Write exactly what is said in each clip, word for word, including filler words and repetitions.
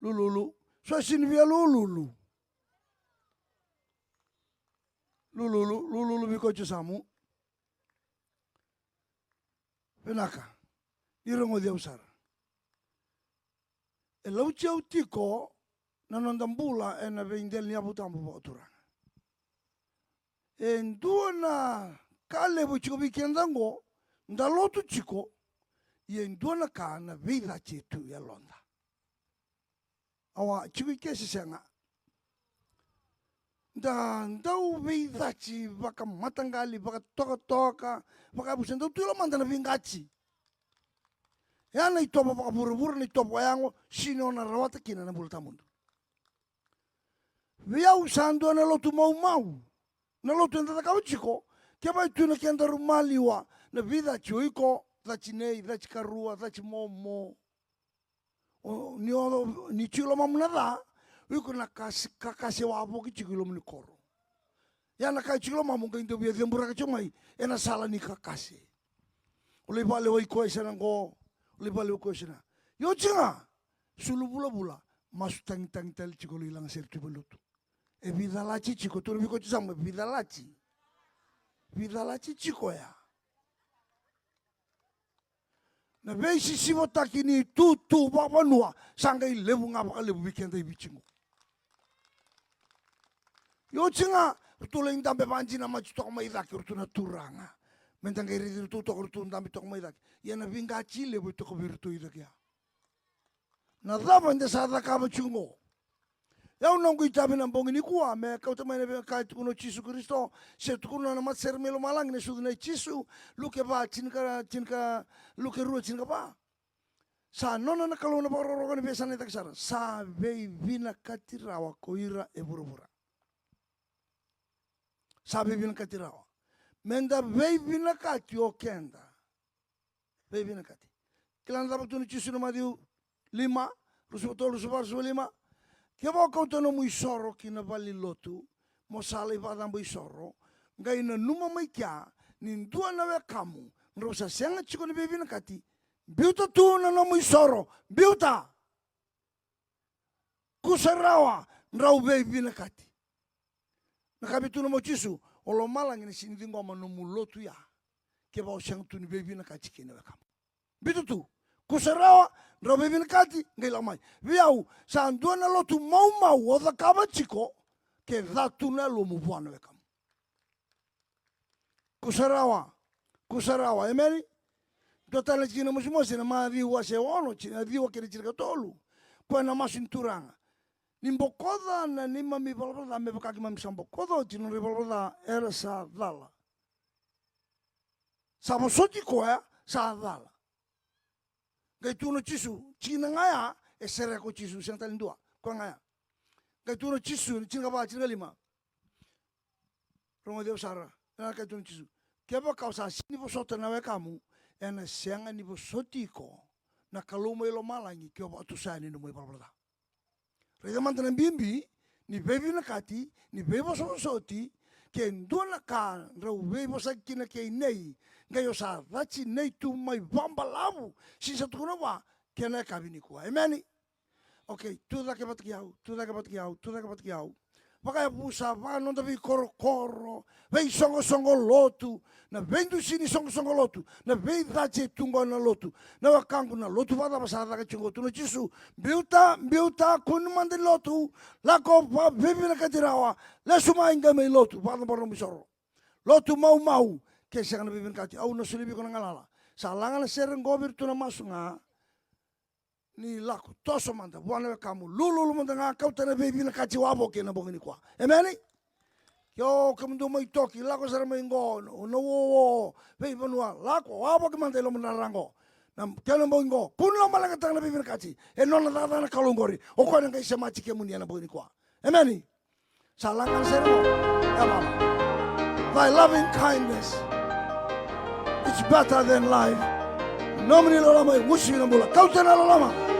Lululu. So e sini via lululu. Lululu, lululu vei koya tiko samu. Vinaka. Ni rogoci au sara. E lauti au tiko na noda bula ena veidela ni yavu tabu vakaturaga. E dua na ka levu e tiko vei keda oqo, da lotu tiko, ia e dua na ka na veicaci e tu e yaloda. Awa, tiko i ke se sega. Da dau veicaci vakamataqali, vakatokatoka, vakayavusa, dau tu e lomada na veiqati. E a na itovo vakavuravura, na itovo yago, sini o na rawata kina na bula tawamudu. Vei au sa dua na lotu maumau na lotu eda cakava tiko, kevaka e tu na kedaru maliwa na veicaci, o iko caci nei, caci karua, caci momo. O, ni o, ni tiko lomamu na ca, o iko na kase, kakase wavoki tiko i loma ni koro. Ia na ka e tiko lomamu qai dau via ceburaka tiko mai ena sala ni kakase. O lai vakalewai koya se na qo, o lai vakalewai koya se na. Io tiko ga, sulu vulavula, masu tagitagi tale tiko, lai lagasere tu i valenilotu. E veicalati tiko, tukuna vei koya tiko samu, e veicalati. Veicalati tiko ya. Na veisisivotaki ni tutu vakavanua sa qai levu ga vakalevu vei keda i Viti qo. Io tiko ga, ratou lai dabe vakadinamati toka mai cake o ratou na turaga. Meda qai raici ratou toka, ratou dabe toka mai cake. Ia na veiqati levu e toka vei iratou i cake ya. Na cava eda sa cakava tiko qo? Au noqu itavi na bogi nikua me kauta mai na veika e tukuna o Jisu Karisito, se tukuna na matasere mai lomalagi, na sucu nei Jisu, Luke va, tinika, tinika, Luke rua, tinikava. Sa nona na Kalou na vakarokoroko ni veiyasana e cake sara. Sa veivinakati rawa ko ira e vuravura. Sa veivinakati rawa. Meda veivinakati o keda. Veivinakati. Kila na cava tukuna o Jisu na Maciu lima, ruasagavulu ka tolu, ruasagavulu ka va, ruasagavulu ka lima. Kevaka o kauta nomu isoro ki na valenilotu, mo sa lai vakacabo isoro, qai nanuma mai kea ni dua na wekamu, drau sa sega tiko ni veivinakati, biuta tu na nomu isoro, biuta. Kusarawa, drau veivinakati. Na ka vei tukuna mai o Jisu, o lomalagi na sini ciqoma nomu lotu ya, kevaka o sega tu ni veivinakati kei na wekamu. Biuta tu, kusarawa, drau veivinakati, qai lako mai. Vei au, sa dua na lotu maumau o cakava tiko, ke ca tu na yalomu vua na wekamu. Kusarawa, kusarawa, emeni. Dua tale na tikina mosimosi ena Maciu wase ono, tikina ciwa kei na tinikatolu. Koya na masu ni Turaga. Ni bokoca na neimami valavala ca me vaka keimami sa bokoca oti na nodra ivalavala ca era sa cala. Sa vosoti koya, sa cala. Qai tukuna o Jisu, tikina ga ya, e sereka o Jisu, sega tale ni dua, koya ga ya. Qai tukuna o Jisu, tinikava, tinikalima. Rogoci au sara, ena ka e tukuna o Jisu. Kevaka o sa sega ni vosota na wekamu, ena sega ni vosoti iko na Kalou mai lomalagi ke o vakatusa yani na nomu ivalavala ca. Raica mada na bibi ni veivinakati, ni veivosovosoti, ke dua na ka drau veivosaki kina kei nei, qai o sa caci nei tu mai vakabalavu, sega ni sa tukuna vua, kena yakavi nikua. Emeni. Okei, tu cake vata kei au, tu cake vata kei au, tu cake vata kei au. Vakayavusa, vaka noda veikorokoro, veisoqosoqo lotu, na veidusi ni soqosoqo lotu, na veicaci e tu qo na lotu, na wekaqu na lotu vakacava sa caka tiko qo, tukuna o Jisu, biuta, biuta, kua ni mada ni lotu, lako vakaveivinakati rawa, lesu mai qai mai lotu, vakacabora nomu isoro. Lotu maumau, ke sega na veivinakati, au na solia vei iko na galala. Sa laga na sere qo vei iratou na masu ga, ni lako, toso mada vua na wekamu, lululu mada ga, kauta na veivinakati wavoki ena bogi nikua. Emeni? Ke o kemudou mai Toki, lako sara mai qo, na, na uouo veivanua, lako wavoki mada e loma ni rara qo. Na kena bogi qo, kua ni lomaleqataka na veivinakati, e nona cakacaka na Kalou qori, o koya na qai semati kemuni ena bogi nikua. Emeni. Sa laga na sere qo. E vava. Thy loving kindness, it's better than life. Nomuni loloma e uasivi na bula. Kauta na loloma.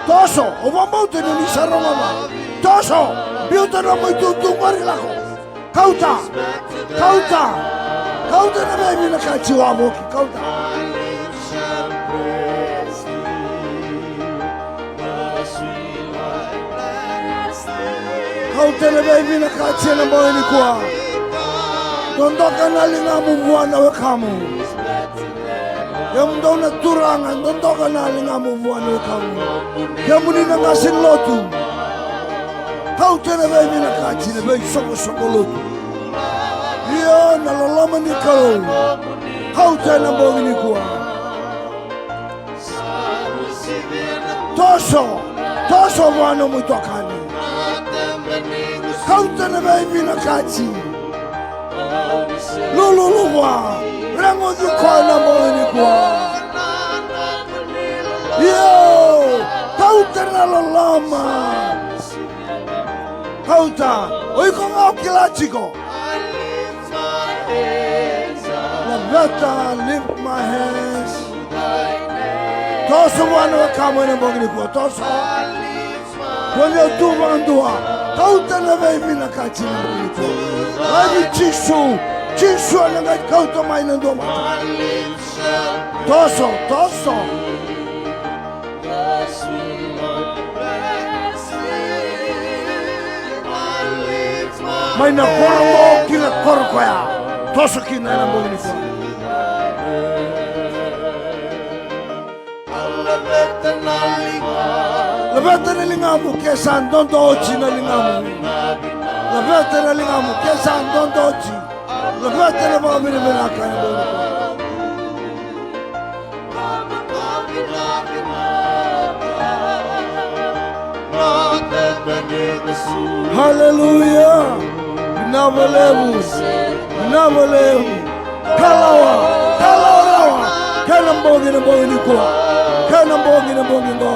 Toso, au vakabauta ni sa rogoca. Toso, biuta na nomu itutu qori, lako. Kauta, kauta, Kauta na veivinakati wavoki, kauta. Kauta na veivinakati ena bogi nikua. Dodoka na ligamu vua na wekamu. Kemudou na turaga, dodoka na ligamu vua na wekamu. Kemuni na qase ni lotu, kauta na veivinakati, na veisoqosoqo lotu. Io, na loloma ni Kalou, kauta ena bogi nikua. Toso, toso vua nomu itokani. Kauta na veivinakati. Lululu vua, reguci koya na bogi nikua. Io, kauta na loloma. Kauta, o iko ga o kila tiko. Laveta, lift my hands. Toso vua na wekamu ena bogi nikua, toso. Kua ni o tu vakadua. Kauta na veivinakati ena bogi nikua. Laivi Jisu. Jisu ena qai kauta mai na dua mata. Toso, toso. Mai na koro qo ki na koro koya. Toso kina ena bogi nikua. Laveta na ligamu, ke sa dodo oti na ligamu. Laveta na ligamu, ke sa dodo oti. Laveta na vakavinavinaka ena bogi nikua. Haleluya. Vinaka vakalevu. Vinaka vakalevu. Kalawa, kalawa rawa. Kena bogi na bogi nikua. Kena bogi na bogi qo.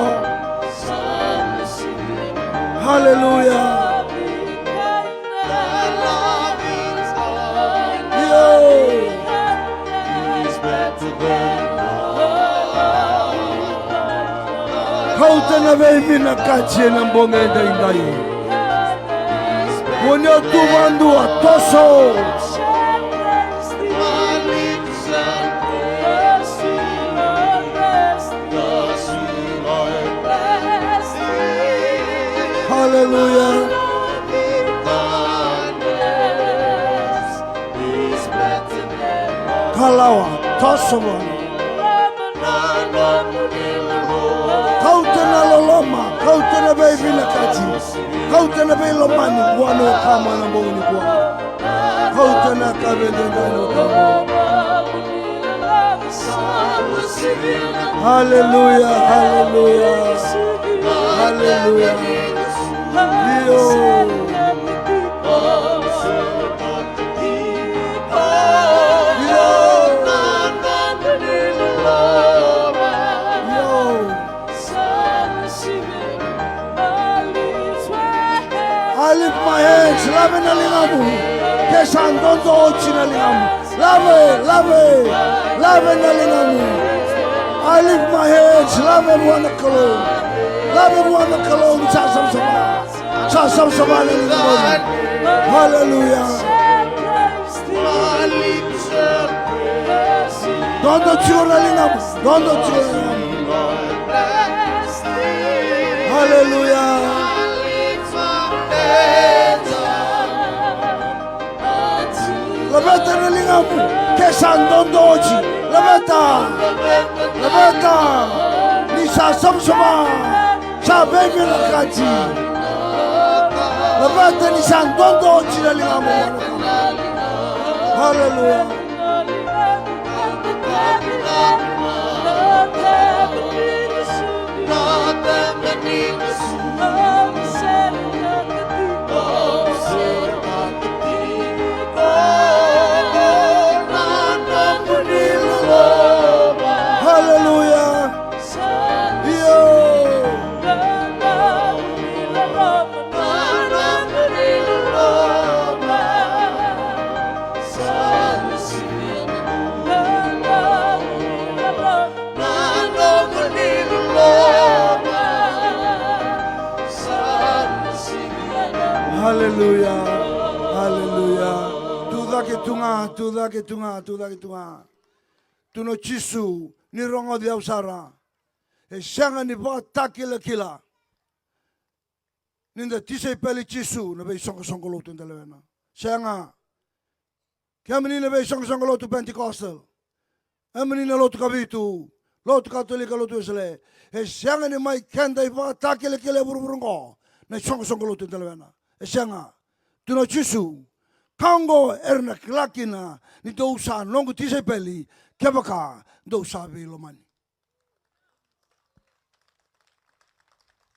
Haleluya. Io. Kauta na veivinakati ena bogi edaidai. Kua ni o tu vakadua, toso. Haleluya. Kalawa, toso vua. Kauta na loloma, kauta na veivinakati, kauta na veilomani vua na wekamu ena bogi nikua. Kauta na ka veidaidai na wekamu. Haleluya, haleluya, haleluya. Io. Io. Io. I lift my hands. Lave na ligamu. Ke sa dodo oti na ligamu. Lave, lave, lave na ligamu. I lift my hands. Lave vua na Kalou. Lave vua na Kalou ni sa savasava. Sa savasava na ligamu. Haleluya. Dodo tiko na ligamu. Dodo tiko na ligamu. Haleluya. Laveta na ligamu, ke sa dodo oti. Laveta. Laveta. Ni sa savasava. Sa veivinakati. Laveta ni sa dodo oti na ligamu. Haleluya. Haleluya. Io. Haleluya. Haleluya. Tu cake, Tu ga, tu cake, tu ga, tu cake, tu ga. Tukuna o Jisu, ni rogoci au sara. E sega ni vakatakilakila ni da tisaipeli Jisu na veisoqosoqo lotu eda lewena. Sega. Kemuni na veisoqosoqo lotu Pentecostal, kemuni na Lotu Kavitu, Lotu Katolika, Lotu Wesele, e sega ni mai keda ivakatakilakila e vuravura oqo na isoqosoqo lotu eda lewena. E sega. Tukuna o Jisu, ka oqo era na kila kina ni dou sa noqu tisaipeli, kevaka dou sa veilomani.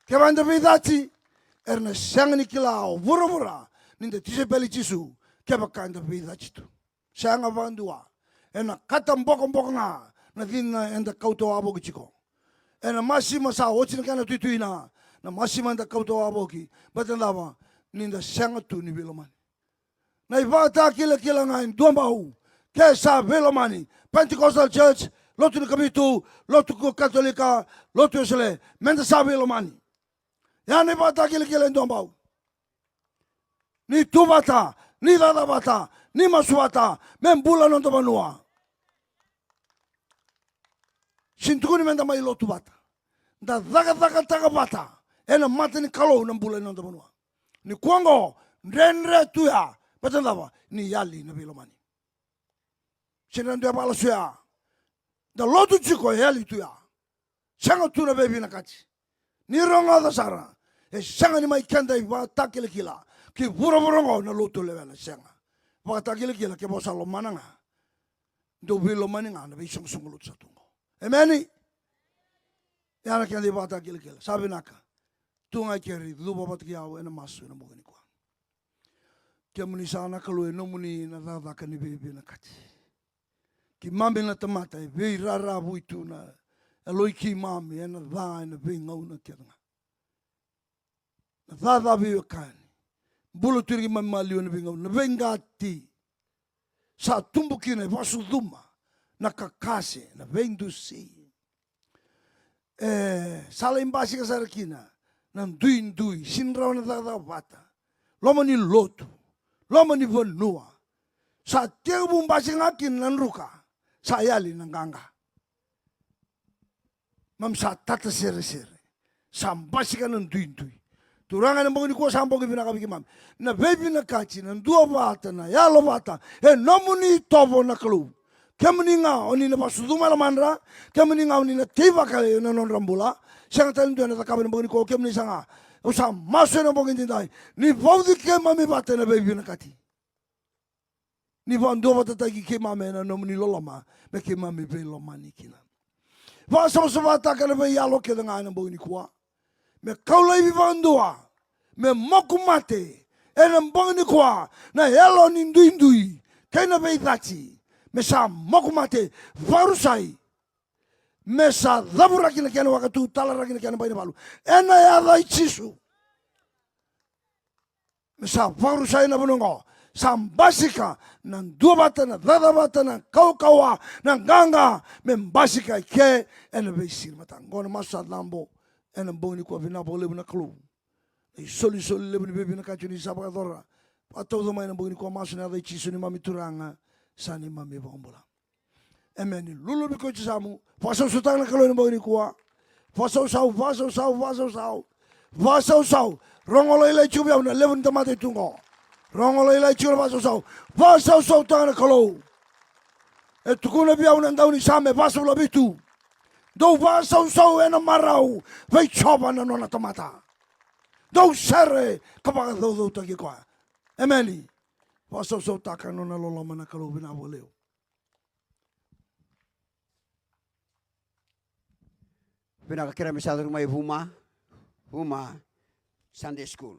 Kevaka eda veicaci, era na sega ni kila o vuravura ni da tisaipeli Jisu, kevaka eda veicaci tu. Sega vakadua. Ena kata bokoboko ga na cina eda kauta wavoki tiko. Ena masima sa oti na kena tuituina, na masima eda kauta wavoki. Baleta na cava? Ni da sega tu ni veilomani. Na ivakatakilakila ga e dua bau, ke sa veilomani. Pentecostal Church, Lotu ni Kavitu, Lotu Katolika, Lotu Wesele, meda sa veilomani. Ya na ivakatakilakila e dua bau. Ni tu vata, ni cakacaka vata, ni masu vata, me bula na noda vanua. Sega ni tukuni meda mai lotu vata. Da cakacakataka vata ena mata ni Kalou na bula ni noda vanua. Nikua oqo, dredre tu ya, baleta na cava? Ni yali na veilomani. Sega ni dua e vakalasu ya. Da lotu tiko e yali tu ya. Sega tu na veivinakati. Ni rogoca sara. E sega ni mai keda ivakatakilakila ki vuravura oqo na lotu lewena, sega. Vakatakilakila kevaka o sa lomana ga. Dou veilomani ga na veisoqosoqo lotu sa tu oqo. Emeni. Ya na keda ivakatakilakila. Sa vinaka. Tu ga i keri, cuva vata kei au ena masu ena bogi nikua. Kemuni saka na Kalou, e nomuni na cakacaka ni veivinakati. Keimami na tamata e veiraravui tu na yaloi keimami ena ca ena veigauna kece ga. Na caca veiwekani. Bula tu ira keimami maliwa ena veigauna, na veiqati. Sa tubu kina e vakasucuma na kakase, na veidusi. E, sa lai basika sara kina na duidui, sega ni rawa na cakacaka vata. Loma ni lotu, loma ni vanua. Sa tekivu basika ga kina na druka, sa yali na qaqa. Keimami sa tataseresere. Sa basika na duidui. Turaga, ena bogi nikua sa bogi vinaka vei keimami. Na veivinakati, na duavata, na yalovata, e nomuni itovo na Kalou. Kemuni ga o ni na vakasucuma e lomadra, kemuni ga o ni na teivaka ena nodra bula. Sega tale ni dua ena cakava ena bogi nikua, o kemuni saka ga. Au sa masu ena bogi edaidai, ni vauci keimami vata ena veivinakati. Ni vakaduavatataki keimami ena nomuni loloma, me keimami veilomani kina. Vakasavasavataka na veiyalo kece ga ena bogi nikua. Me kau laivi vakadua, me moku mate ena bogi nikua na yalo ni duidui kei na veicati. Me sa moku mate, vakarusai. Me sa cavuraki na kena waka tu, talaraki na kena bai ni valu. Ena yaca i Jisu. Me sa vakarusai na vanua oqo. Sa basika na duavata, na cakacaka vata, na kaukauwa, na qaqa, me basika i ke ena veisiga ni mataka. Oqo na masu sa cabo ena bogi nikua. Vinaka vakalevu na Kalou. Na isolisoli levu ni veivinakati o ni sa vakayacora. Vakatauca mai ena bogi nikua, masu ena yaca i Jisu neimami Turaga, sa neimami iVakabula. Emeni. Lululu vei koya e yasamu. Vakasausautaka na Kalou ena bogi nikua. Vakasausau, vakasausau, vakasausau. Vakasausau. Rogo lailai tiko vei au na levu ni tamata e tu oqo. Rogo lailai tiko na vakasausau. Vakasausautaka na Kalou. E tukuna vei au na daunisame vasagavulu ka vitu: Dou vakasausau ena marau vei Jiova na nona tamata. Dou sere ka vakacaucautaki koya. Emeni. Vakasausautaka na nona loloma na Kalou. Vinaka vakalevu. Vinaka, kerea me sa curu mai Vuma, Vuma Sunday School.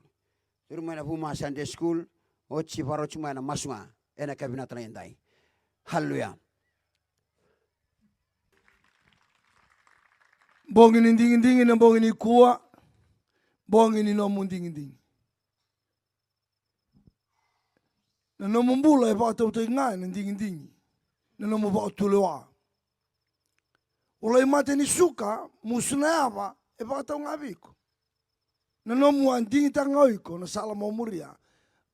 Curu mai na Vuma Sunday School, oti vakarau tiko mai na masu ga ena yakavi vinaka edaidai. Haleluya. Bogi ni digidigi na bogi nikua, bogi ni nomu digidigi. Na nomu bula e vakatautaki ga ena digidigi. Na nomu vakatulewa. O lai mate ni suka, musu na yava, e vakatau ga vei iko. Na nomu a digitaka ga o iko na sala mo muria,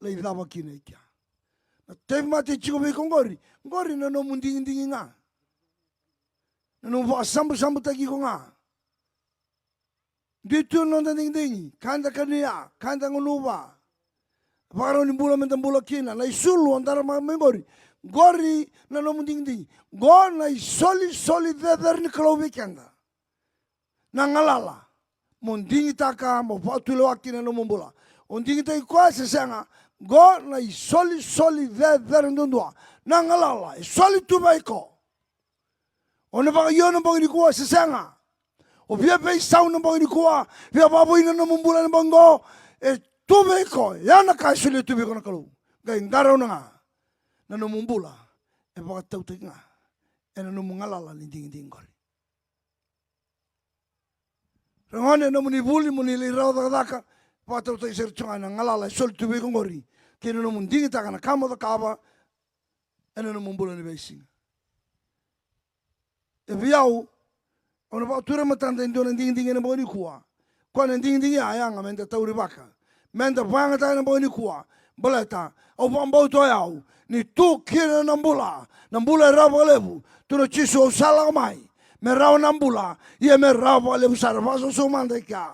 lai cava kina i kea. Na tauvimate e tiko vei iko qori, qori na nomu digidigi ga. Na nomu vakasabusabutaki iko ga. Dui tu na noda digidigi, ka da kania, ka da gunuva. Vakarau ni bula me da bula kina, na isulu o dara mai qori. Qori na nomu digidigi. Qo na isolisoli cecere ni Kalou vei keda. Na galala mo digitaka mo vakatulewa kina na nomu bula. O digitaki koya se sega, qo na isolisoli cecere duadua. Na galala e soli tu vei iko. O na vakaio na bogi nikua se sega. O via veisau na bogi nikua, via vakavoui na nomu bula na bogi qo. E tu vei iko, ya na ka e solia tu vei iko na Kalou. Qai qarauna ga na nomu bula, e vakatautaki ga ena nomu galala ni digidigi qori. Ragone, nomuni vuli mo ni lai rawa cakacaka, vakatautaki sara tu ga na galala e soli tu vei iko qori, kei na nomu digitaka na ka mo cakava ena nomu bula ni veisiga. E vei au, au na vakatura e matada e dua na digidigi ena bogi nikua. Koya na digidigi ya, yaga me da taurivaka, me da vakayagataka ena bogi nikua. Baleta au vakabauta o yau ni tu kina na bula, na bula e rawa vakalevu. Tukuna o Jisu, au sa lako mai me rawa na bula, ia me rawa vakalevu sara. Vakasausau mada i kea.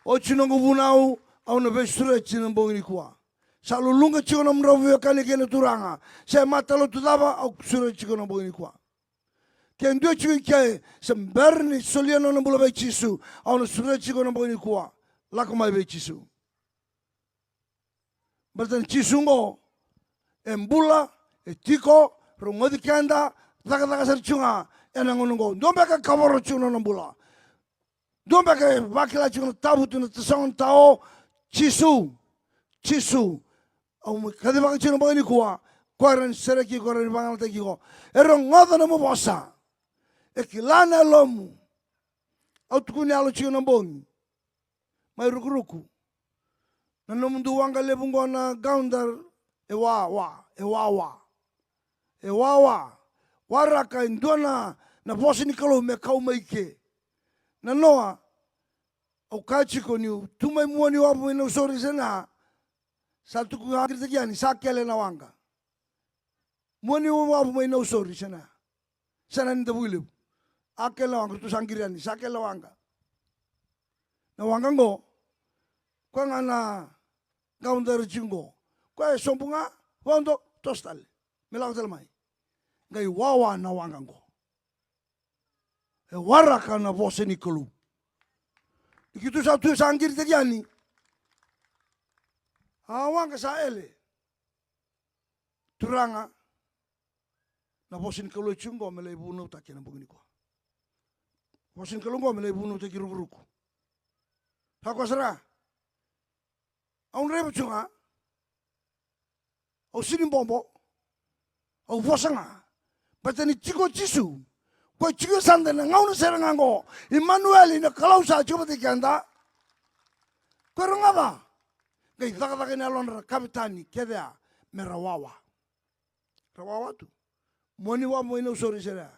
Oti noqu vunau, au na veisureti na bogi nikua. Sa luluqa tiko na nomudrau veiwekani kei na Turaga. Se matalotu cava, au sureti tiko na bogi nikua. Ke dua tiko i ke se bera ni solia na nona bula vei Jisu, au na sureti tiko na bogi nikua. Lako mai vei Jisu. Baleta na Jisu oqo e bula, e tiko, rogoci keda, cakacaka sara tiko ga ena gauna oqo. Dua beka e kavoro tiko na nona bula. Dua beka e vakila tiko na tavutu, na tasogo, na tao. Jisu, Jisu, au mai kacivaka tiko na bogi nikua. Koya e rawa ni sereki iko, e rawa ni vagalalataki iko. E rogoca na nomu vosa. E kila na yalomu. Au tukuni yalo tiko na bogi mai Rukuruku. Na nomudou waqa levu qo na Gauntar, e wawa, e wawa. E wawa. Waraka e dua na, na vosa ni Kalou me kau mai ke. Na noa, au kaya tiko niu tu mai mua ni wavu mai Nausori, Sena, sa tuku, a qiritaki yani, sa kele na waqa. Mua ni wavu mai Nausori, Sena. Sena ni Davuilevu. A kele na waqa, ratou sa qiri yani, sa kele na waqa. Na waqa qo, koya ga na Gauntar tiko qo. Koya e sobu ga, vodo, toso tale. Me lako tale mai. Qai wawa na waqa qo. E waraka na vosa ni Kalou. Ni keitou sa tu, sa qiritaki yani. A waqa sa ele. Turaga, na vosa ni Kalou e tiko qo me lai vunautaki ena bogi nikua. Vosa ni Kalou qo me lai vunautaki Rukuruku. Sa koya sara. Au draiva tiko ga. Au sini bobo. Au vosa ga. Baleta ni tiko o Jisu. Koya e tiko e yasada ena gauna sere ga qo. Imanueli, na Kalou sa tiko vata kei keda. Koya e rogoca. Qai cakacaka ena yalodra na kavetani kece ya me ra wawa. Ra wawa tu. Mua ni wavu mai Nausori, Sena.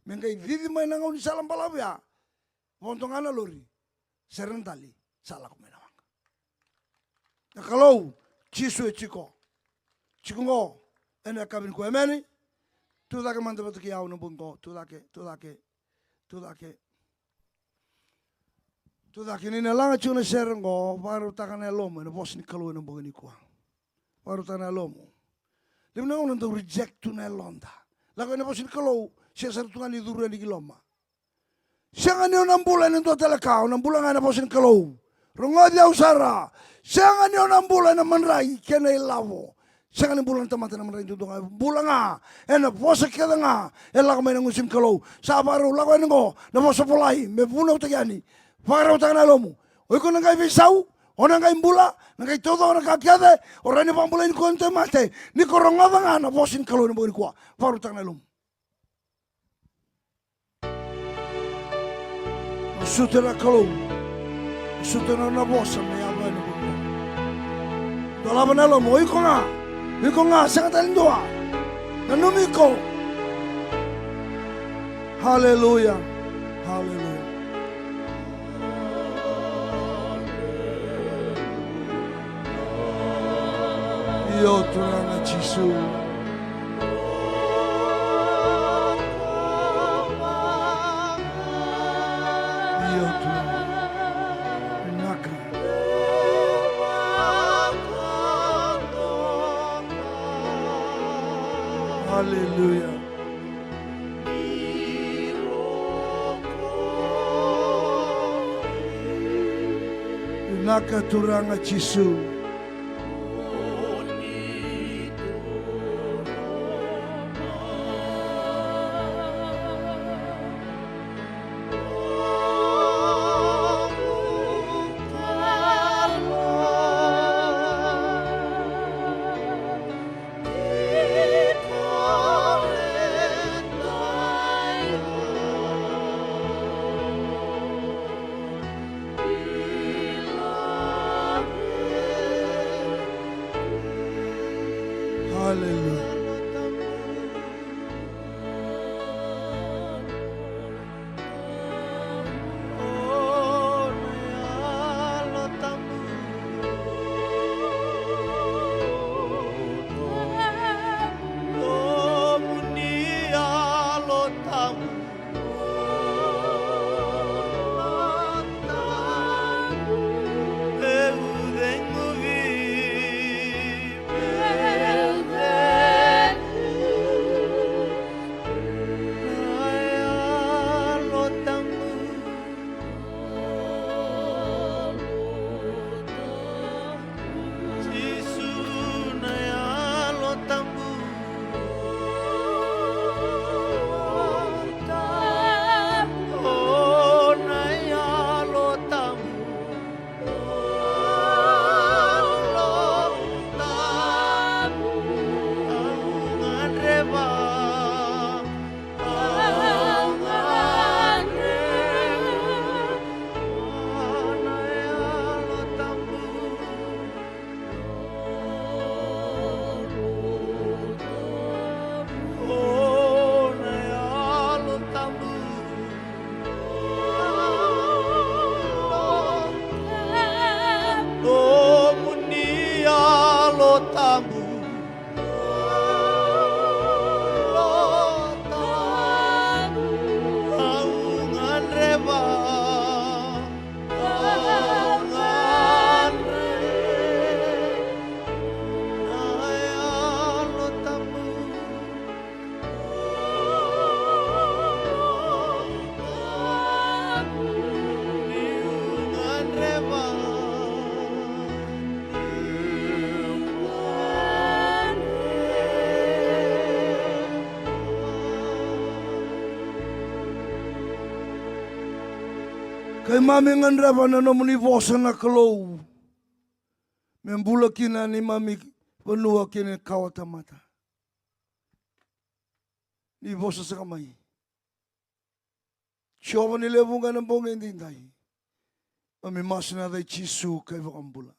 Me qai cici mai na gaunisala balavu ya. Vodo ga na lori. Sere na dali, sa lako mai na waqa. Na Kalou, Jisu e tiko. Tiko qo ena yakavi nikua, emeni. Tu cake mada vata kei au na bogi qo, tu cake, tu cake, tu cake. Tu cake, ni na laga tiko na sere qo, vakarautaka na yalomu ena vosa ni Kalou ena bogi nikua. Vakarautaka na yalomu. Levu na gauna dau reject tu na yaloda. Lako ena vosa ni Kalou, sega sara tu ga ni curu yani ki loma. Sega ni o na bula ena dua tale ka, o na bula ga ena vosa ni Kalou. Rogoci au sara. Sega ni o na bula ena madrai kei na ilavo. Sega ni bula na tamata ena madrai duadua ga, bula ga ena vosa kece ga e lako mai na gusu ni Kalou. Sa vakarau lako yani qo na vosa volai me vunautaki yani. Vakarautaka na yalomu. O iko na qai veisau, o na qai bula, na qai taucoko na ka kece, o rawa ni vakabulai nikua na tauvimate ni ko rogoca ga na vosa ni Kalou ena bogi nikua. Vakarautaka na yalomu. Masuta na Kalou. Masuta na nona vosa me yaco ena bogi. Dolava na yalomu, o iko ga. O iko ga, sega tale ni dua. Nanumi iko. Haleluya. Haleluya. Io Turaga Jisu. Io Turaga. Vinaka. Aleluya. Vinaka Turaga Jisu. Hallelujah. Jisu na Yalo Tabu. O na Yalo Tabu. Nomuni Yalo Tabu. Au gadreva. Au gadreva. Na Yalo Tabu. Keimami gadreva na nomuni vosa na Kalou, me bula kina neimami vanua kei na kawatamata. Ni vosa saka mai. Jiova ni lewe vuqa ena bogi edaidai. Mami masu ena yaca i Jisu ka iVakabula.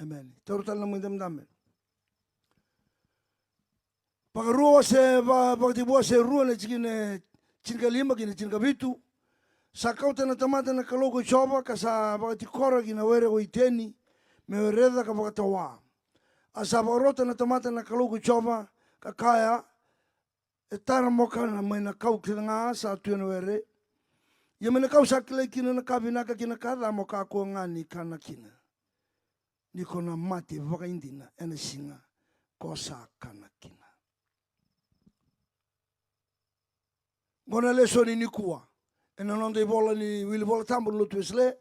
Emeni. Taura tale na nomu idabedabe. Vakarua wase, va-, Vakatekivu wase rua na tikina e tinikalima kei na tinikavitu. Sa kauta na tamata na Kalou ko Jiova ka sa vakatikora ki na were ko Iteni me wereca ka vakatawa. A sa vakarota na tamata na Kalou ko Jiova ka kaya, e tara mo kana mai na kau kece ga sa tu ena were. Ia mai na kau sa kilai kina na ka vinaka kei na ka ca mo kakua ga ni kana kina. Ni ko na mate vakaidina ena siga ko sa kana kina. Qo na lesoni nikua ena noda ivola ni wili Vola Tabu na Lotu Wesele,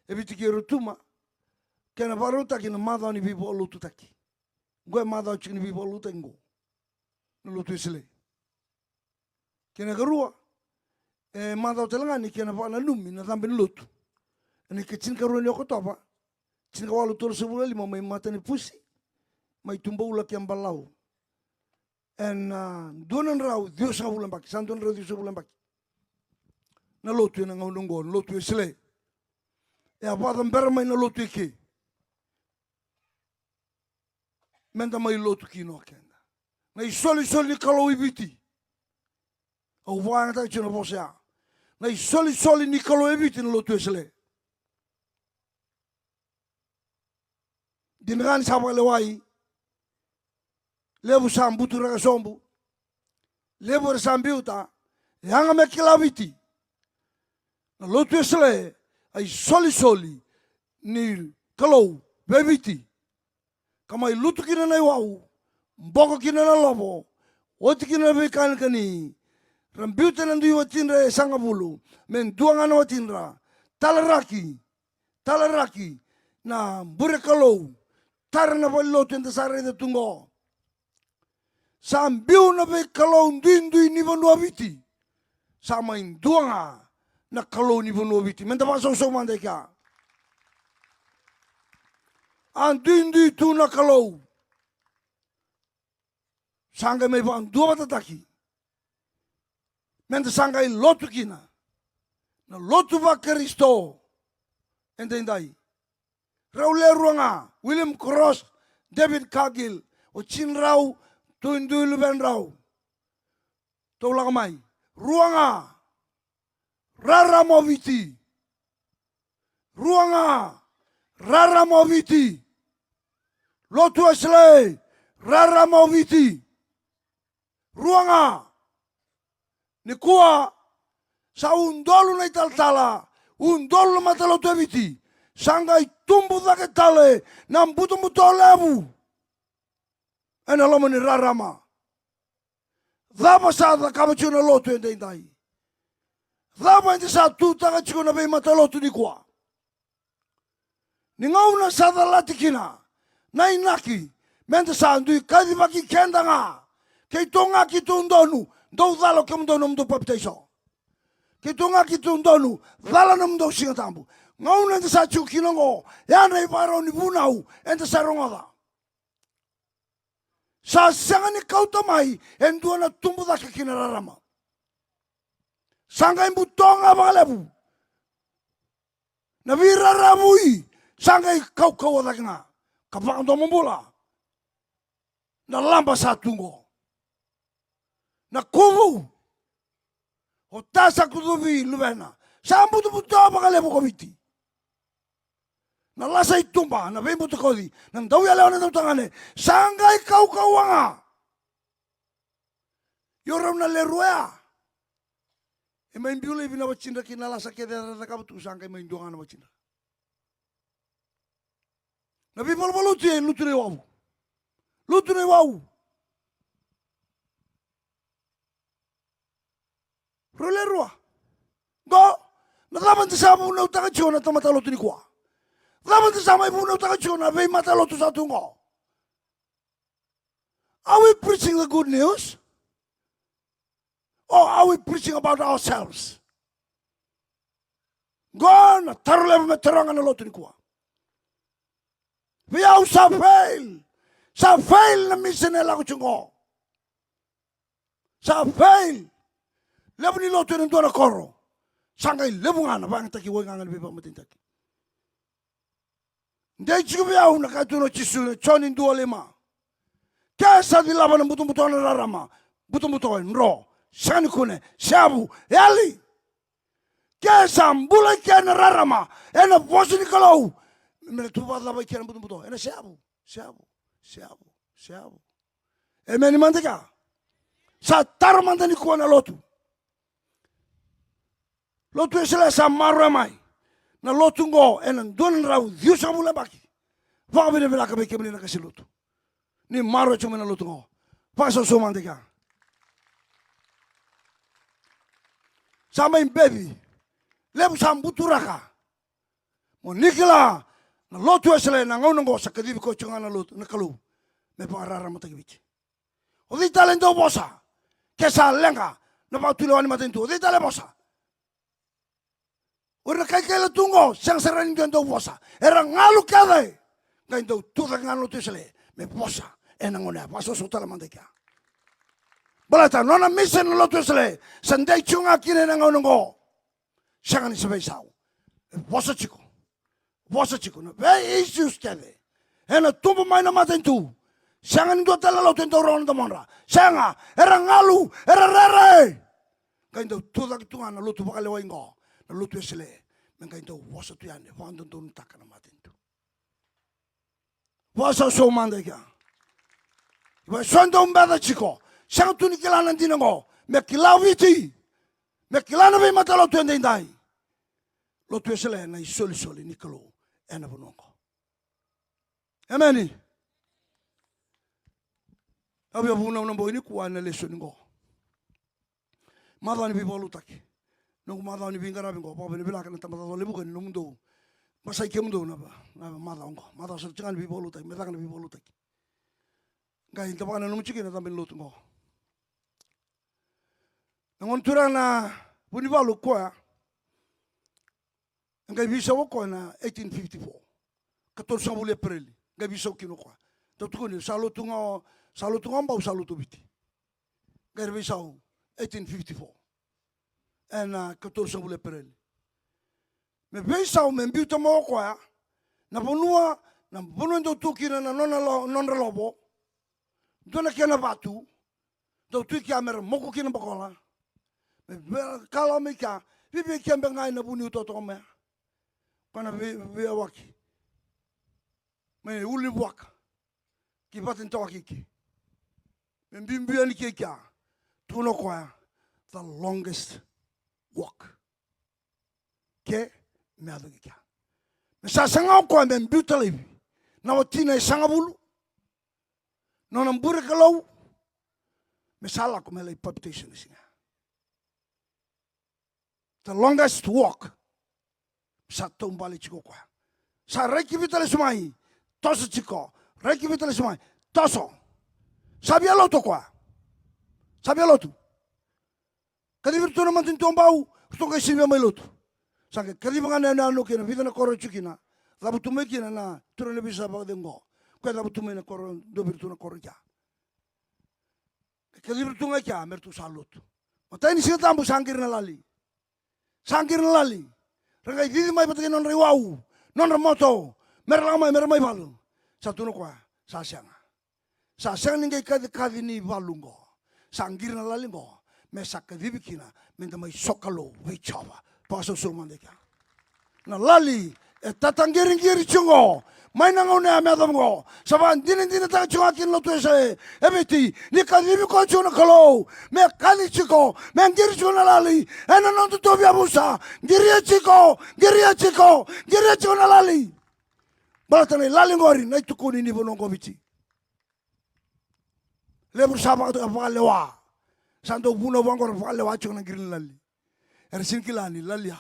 e Viti kei Rotuma, kei na vakarautaki na macawa ni veivakalotutaki. Qo e macawa tiko ni veivakalotutaki qo na Lotu Wesele. Kei na karua, e macawa tale ga ni kena vakananumi na cabe ni lotu. Ena ika tinikarua ni Okotova, tinikawalu tolusagavulu ka lima, mai Matanipusi, mai Tubaula kei Balau. Ena, a, dua na drau ciwasagavulu na yabaki, sa dua na drau ciwasagavulu na yabaki na lotu ena gauna oqo, na Lotu Wesele. E a vakacabera mai na lotu eke. Meda mai lotu kina o keda. Na isolisoli ni Kalou i Viti. Au vakayagataka tiko na vosa ya. Na isolisoli ni Kalou e Viti na Lotu Wesele. Dina ga ni sa vakalewai, Levu sa buturaka sobu. Levu era sa biuta. E yaga me kila Viti. Na lotu Wesele, a isolisoli ni Kalou vei Viti. Ka mai lutu kina na iwau, boko kina na lovo, oti kina na veikanikani. Ra biuta na dui watidra e sagavulu, me dua ga na watidra. Talaraki, talaraki na bure Kalou. Tara na valenilotu eda sa raica tu qo. Sa biu na veikalou duidui ni vanua Viti. Sa mai dua ga na Kalou ni vanua Viti. Meda vakasausau mada i kea. A duidui tu na Kalou. Sa qai mai vakaduavatataki. Meda sa qai lotu kina. Na lotu vaKarisito. Edaidai. Rau lewe rua ga, William Cross, David Cargill, o tidrau, tu e dui luvedrau. Tou lako mai. Rua ga, rarama o Viti. Rua ga, rarama o Viti. Lotu Wesele, rarama o Viti. Rua ga. Nikua, sa udolu na italatala, udolu na matalotu e Viti. Sa qai tubu cake tale na butobuto levu. Ena loma ni rarama. Cava sa cakava tiko na lotu edaidai? Cava eda sa tutaka tiko na veimatalotu nikua? Ni gauna sa calati kina na inaki, meda sa dui kacivaki keda ga. Keitou ga keitou donu, dou cala o kemudou na nomudou papitaiso. Keitou ga keitou donu, cala na nomudou Siga Tabu. Gauna eda sa tiko kina oqo, ya na ivakarau ni vunau eda sa rogoca. Sa sega ni kauta mai e dua na tubu cake ki na rarama. Sa qai buto ga vakalevu. Na veiraravui sa qai kaukauwa cake ga ka vakadomobula. Na laba sa tu qo. Na kuvu. O Tasa Kucuvi Luvena. Sa butobuto vakalevu ko Viti. Na lasa i tuba, na veibutakoci, na dauyalewa, na dautagane, sa qai kaukauwa ga. Io, rau na lewe rua ya. E mai biu laivi na watidra kei na lasa kece era cakava tu, sa qai mai dua ga na watidra. Na veivalavaluti e lutu na iwau. Lutu na iwau. Rau lewe rua. Qo, na cava da sa vunautaka tiko na tamata lotu nikua? Cava da sa mai vunautaka tiko na veimatalotu sa tu qo? Are we preaching the good news? Or are we preaching about ourselves? Qo na taro levu me taroga na lotu nikua. Vei au sa fail. Sa fail na mission e lako tiko qo. Sa fail. Levu ni lotu ena dua na koro. Sa qai levu ga na vakayagataki, wai ga na veivakamatenitaki. Dei tiko vei au na ka e tukuna o Jisu ena Joni dua lima. Ke sa cilava na butobuto na rarama, butobuto e dro, sega ni kune, seavu, yali. Ke sa bula i ke na rarama ena vosa ni Kalou, me na tu vakacava i ke na butobuto? Ena seavu, seavu, seavu, seavu. Emeni mada kea. Sa taro mada nikua na lotu. Lotu Wesele sa maroroya mai na lotu qo ena dua na drau ciwasagavulu na yabaki. Vakavinavinaka vei kemuni na qase lotu. Ni maroroya tiko mai na lotu qo. Vakasausau mada kea. Sa mai beci. Levu sa buturaka. Mo ni kila na lotu Wesele na gauna qo sa kacivi koya tiko ga na lotu, na Kalou, me vakararamataki Viti. O cei tale e dau vosa? Ke sa leqa na vakatulewa ni matanitu, o cei tale e vosa? O ira na kaikai lotu qo, sega sara ni dua e dau vosa. Era galu kece. Qai dau tu cake ga na lotu Wesele me vosa ena gauna ya. Vakasausau tale mada i kea. Baleta na nona mission na lotu Wesele sa dei tiko ga kina ena gauna qo. Sega ni sa veisau. E vosa tiko. Vosa tiko na vei issues kece ena tubu mai na matanitu. Sega ni dua tale na lotu e dau rogo na domodra. Sega, era galu, era rere. Qai dau tu cake tu ga na lotu vakalewai qo, na lotu Wesele, me qai dau vosa tu yani, vakadodonutaka na matanitu. Vakasausau mada i kea. Vaka e so e dau beca tiko, sega tu ni kila na dina oqo. Me kila o Viti, me kila na veimatalotu edaidai. Lotu Wesele na isolisoli ni Kalou ena vanua oqo. Emeni. Au via vunau na bogi nikua ena lesoni oqo. Macawa ni veivakalotutaki. Noqu macawa ni veiqaravi oqo, vakavinavinaka na Tamada Cakacaka Levu ka ni nomudou. Basai kemudou na, na macawa oqo. Macawa sara tiko ga ni veivakalotutaki, me caka na veivakalotutaki. Qai da vakananuma tiko na cabe ni lotu oqo. Na gone turaga na Vunivalu koya. E qai veisau o koya na eighteen fifty-four. Katolusagavulu Epereli. Qai veisau kina o koya. Dau tukuni, sa lotu ga o, sa lotu ga o Bau, sa lotu o Viti. Qai ra veisau eighteen fifty-four. Ena katolusagavulu Epereli. Me veisau, me biuta mai o koya na vanua, na vanua e dau tu kina na nona lo-, nodra lovo. Dua na kena vatu. Dau tu i kea me ra moku kina bakola. Me ve-, kalawa mai kea, vei, vei kea beka ga ena vuniu totoka mai. Koya na vei-, veiyawaki. Mai ulu ni vuaka. Ki vata ni tawaki ki. Me biubiu yani ki kea. Tukuna o koya, the longest walk. Ke me yaco ki kea. Me sa saga o koya me biuta laivi na watina e sagavulu. Nona bure Kalou. Me sa lako me lai papitaiso na siga. The longest walk. Sa taubale tiko o koya. Sa rai ki Viti lesu mai. Toso tiko. Rai ki Viti lesu mai. Toso. Sa via lotu o koya. Sa via lotu. Kacivi iratou na matanitu o Bau, ratou qai sivia mai lotu. Sa qai kaciva ga na yanuyanu kei na vica na koro e tiko kina. Cavutu mai kina na turaga na veisau vakacegu oqo. Koya cavutu mai na koro, dua vei iratou na koro i kea. Qai kacivi iratou ga i kea, me ratou sa lotu. Matai ni Siga Tabu sa qiri na lali. Sa qiri na lali. Ra qai cici mai vata kei na nodra iwau, nodra moto. Me ra lako mai, me ra mai valu. Sa tukuna o koya, sa sega. Sa sega ni qai kacikaci ni valu qo. Sa qiri na lali qo. Me sa kacivi kina meda mai sokalou vei Jiova. Vakasausau mada i kea. Na lali e tataqiriqiri tiko qo. Mai na gauna ya me yacova qo. Sa vakadinadinataka tiko ga kina lotu ese e Viti. Ni kacivi koya tiko na Kalou. Me kaci tiko. Me qiri tiko na lali. Ena noda tauvi yavusa. Qiria tiko. Qiria tiko. Qiria tiko na lali. Baleta na ilali qori na itukuni ni vanua qo Viti. Levu sa vaka-, vakalewa. Sa dau vunau vaqo ra vakalewa tiko na qiri na lali. Era sega ni kila ni lali ya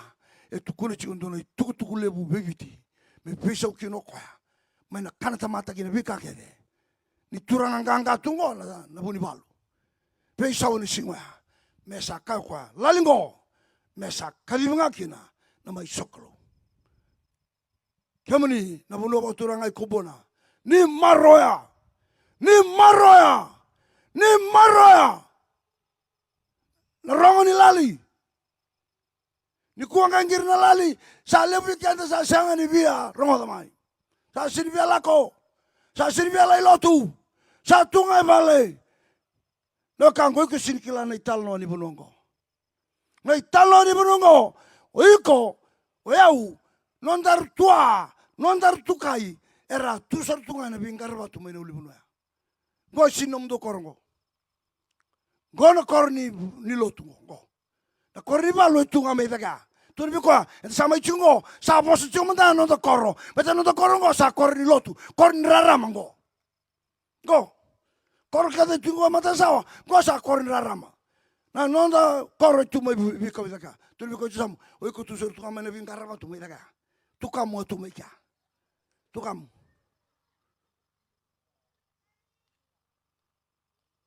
e tukuna tiko dua na itukutuku levu vei Viti. Me veisau kina o koya. Mai na kana tamata kina veika kece. Ni turaga qaqa tu qo na, na Vunivalu. Veisau ena siga oya. Me sa kaya o koya. Lali qo. Me sa kacivi ga kina na mai sokalou. Kemuni na vanua vakaturaga i Kobua na. Ni maroya. Ni maroya. Ni maroya. Na rogo ni lali. Nikua qai qiri na lali. Sa levu vei keda sa sega ni via rogoca mai. Sa sega ni via lako. Sa sega ni via lai lotu. Sa tu ga e vale. Na wekaqu, o iko sega ni kila na italanoa ni vanua oqo. Na italanoa ni vanua oqo, o iko, o yau, nodaru tua, nodaru tukai, era tu sara tu ga ena veiqaravatu mai na ulunivanua ya. Qo e sega ni nomudou koro qo. Qo na koro ni, ni lotu qo, qo. Na koro ni valu e tu ga mai cake ya. Tukuna vei koya, eda sa mai tiko qo, sa vosa tiko mada na noda koro. Baleta na noda koro qo sa koro ni lotu, koro ni rarama qo. Qo. Koro kece tu qo matasawa. Qo sa koro ni rarama. Na noda koro e tu mai vi-, veikau i cake ya. Tukuna vei koya o Jisu, o iko tu sara tu ga mai na veiqaravatu mai cake ya. Tukamu a tu mai kea. Tukamu.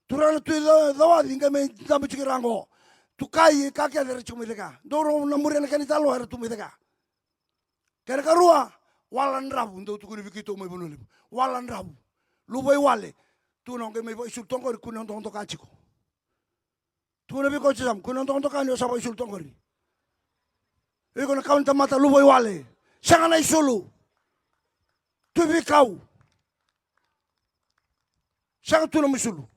Turaga na Tui Ca-, Cawaci qai mai dabe tiko i ra qo. Tukai, ka kece era tiko mai cake ya. Dou rau na muria na kena italanoa era tu mai cake ya. Kena karua, Wala Dravu, dou tukuna vei keitou mai Vanua Levu. Wala Dravu. Luvaiwale. Tukuna o qai mai vakaisulu toka qori, kua ni o dokadoka tiko. Tukuna vei koya o Jisu, kua ni o dokadoka ni o sa vakaisulu toka qori. Iko na kawa ni tamata luvaiwale. Sega na isulu. Tu veikau. Sega tu na isulu.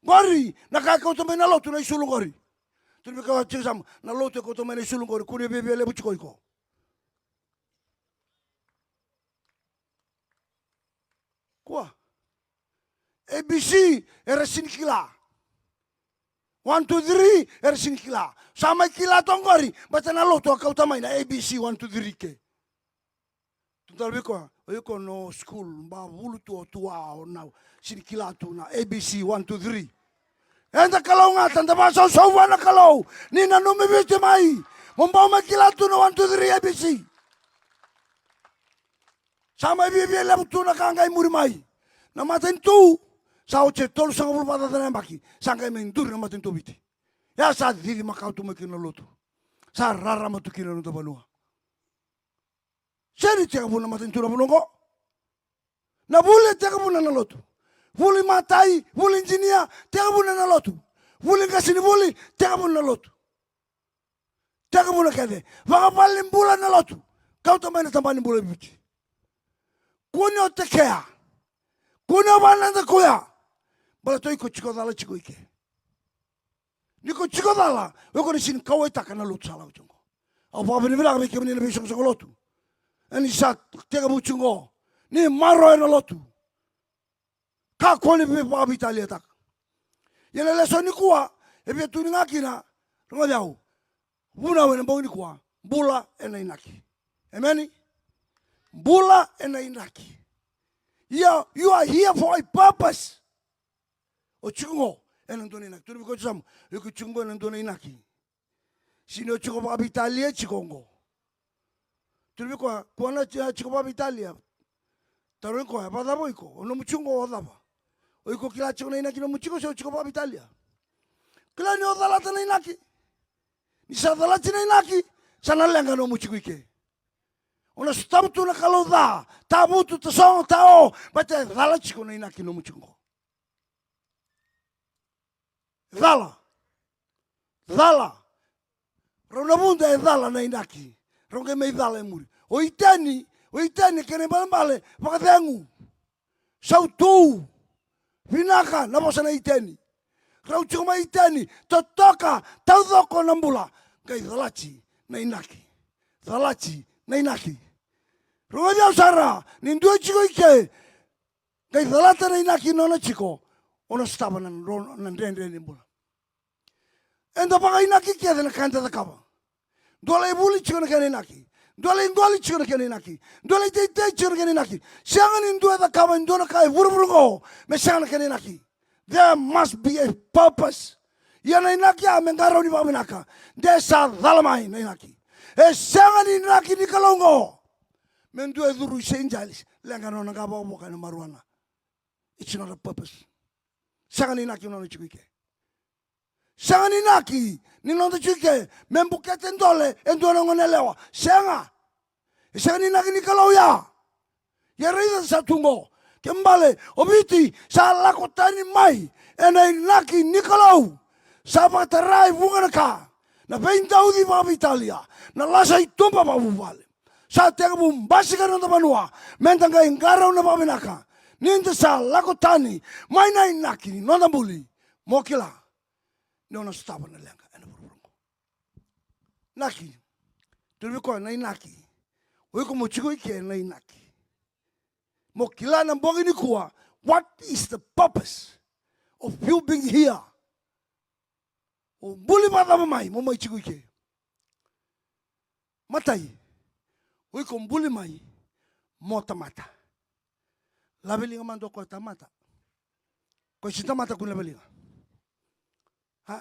Qori, na ka e kauta mai na lotu na isulu qori. Tukuna vei koya o Jisu, na lotu e kauta mai na isulu qori, kua ni viavia levu tiko o iko. Kua. A B C era sini kila. One, two, three era sini kila. Sa mai kila toka qori, baleta na lotu a kauta mai na A B C, one, two, three ke. Tukuna vei koya, o iko no school, ba vulu tu o tua o na sini kila tu na A B C, one, two, three. Eda kalougata, da vakasausau vua na Kalou. Ni nanumi Viti mai, mo bau mai kila tu na one, two, three A B C. Sa mai viavia levu tu na ka qai muri mai. Na matanitu, sa oti e tolusagavulu vakacaca na yabaki, sa qai mai duri na matanitu o Viti. Ia sa cici makawa tu mai kina na lotu. Sa rarama tu kina na noda vanua. Sega ni tekivuna na matanitu na vanua oqo. Na vuli e tekivuna na lotu. Vuli matai, vuli ijinia, tekivuna na lotu. Vuli qasenivuli, tekivuna na lotu. Tekivuna kece. Vakavalenibula na lotu. Kauta mai na tabana ni bula i Viti. Kua ni o tekea. Kua ni o vakanadakuya. Baleta o iko tiko cala tiko i ke. Ni ko tiko cala, o iko na sini kauwaitaka na lotu sa lako tiko qo. Au vakavinavinaka vei kemuni na veisoqosoqo lotu. Eni sa tekivu tiko qo. Ni maroroya na lotu. Kakua ni vei, vakaveitaliataka. Ia na lesoni nikua, e via tukuni ga kina, rogoci au. Vunau ena bogi nikua, bula ena inaki. Emeni? Bula ena inaki. Ia, you are here for a purpose. O tiko qo ena dua na inaki. Tukuna vei koya tu sa mai, o iko tiko qo ena dua na inaki. Sini o tiko vakaveitalia tiko qo. Tukuna vei koya, kua na ti-, tiko vakaveitalia. Tarogi koya, vakacava o iko? O nomu tiko qo o cava? O iko kila tiko na inaki nomu tiko se o tiko vakaveitalia? Kila ni o calata na inaki. Ni sa calati na inaki, sa na leqa nomu tiko i ke. O na sotava tu na kalou ca, tavutu, tasogo, tao, baleta e cala tiko na inaki nomu tiko qo. Cala. Cala. Rau na vuda e cala na inaki. Rau qai mai cala e muri. O Iteni, o Iteni kena ibalebale vakacegu. Sautu. Vinaka na vosa na Iteni. Rau tiko mai Iteni, totoka, taucoko na bula. Qai calati na inaki. Calati na inaki. Rogoci au sara, ni dua tiko i ke, qai calata na inaki nona tiko, o na sotava na dro-, na dredre ni bula. Eda vakainaki kece na ka eda cakava. Dua lai vuli tiko na kena inaki. Dua lai qoli tiko na kena inaki. Dua lai teitei tiko na kena inaki. Sega ni dua e cakava e dua na ka e vuravura oqo me sega na kena inaki. There must be a purpose. Ia na inaki ya me qarauni vakavinaka. De sa cala mai na inaki. E sega ni inaki ni Kalou oqo me dua e curu i Saint Giles, leqa nona qavokavoka ena marijuana. It's not a purpose. Sega ni inaki nona tiko i ke. Sega ni inaki ni noda tiko i ke me bukete dole e dua na gone yalewa. Sega. E sega ni inaki ni Kalou ya. Ia raica sa tu qo. Kena ibalebale, o Viti sa lako tani mai ena inaki ni Kalou. Sa vakatara e vuqa na ka. Na veidauci vakaveitalia. Na lasa i tuba vakavuvale. Sa tekivu basika na noda vanua. Meda qai qarauna vakavinaka. Nida sa lako tani mai na inaki ni noda buli. Mo kila ni o na sotava na leqa ena vuravura oqo. Inaki. Tukuna vei koya na inaki. O iko mo tiko i ke na inaki. Mo kila na bogi nikua, what is the purpose of you being here? O buli vakacava mai mo mai tiko i ke? Matai, o iko buli mai mo tamata. Lave liga mada o koya tamata. Koya sini tamata, kua ni lave liga. Ha?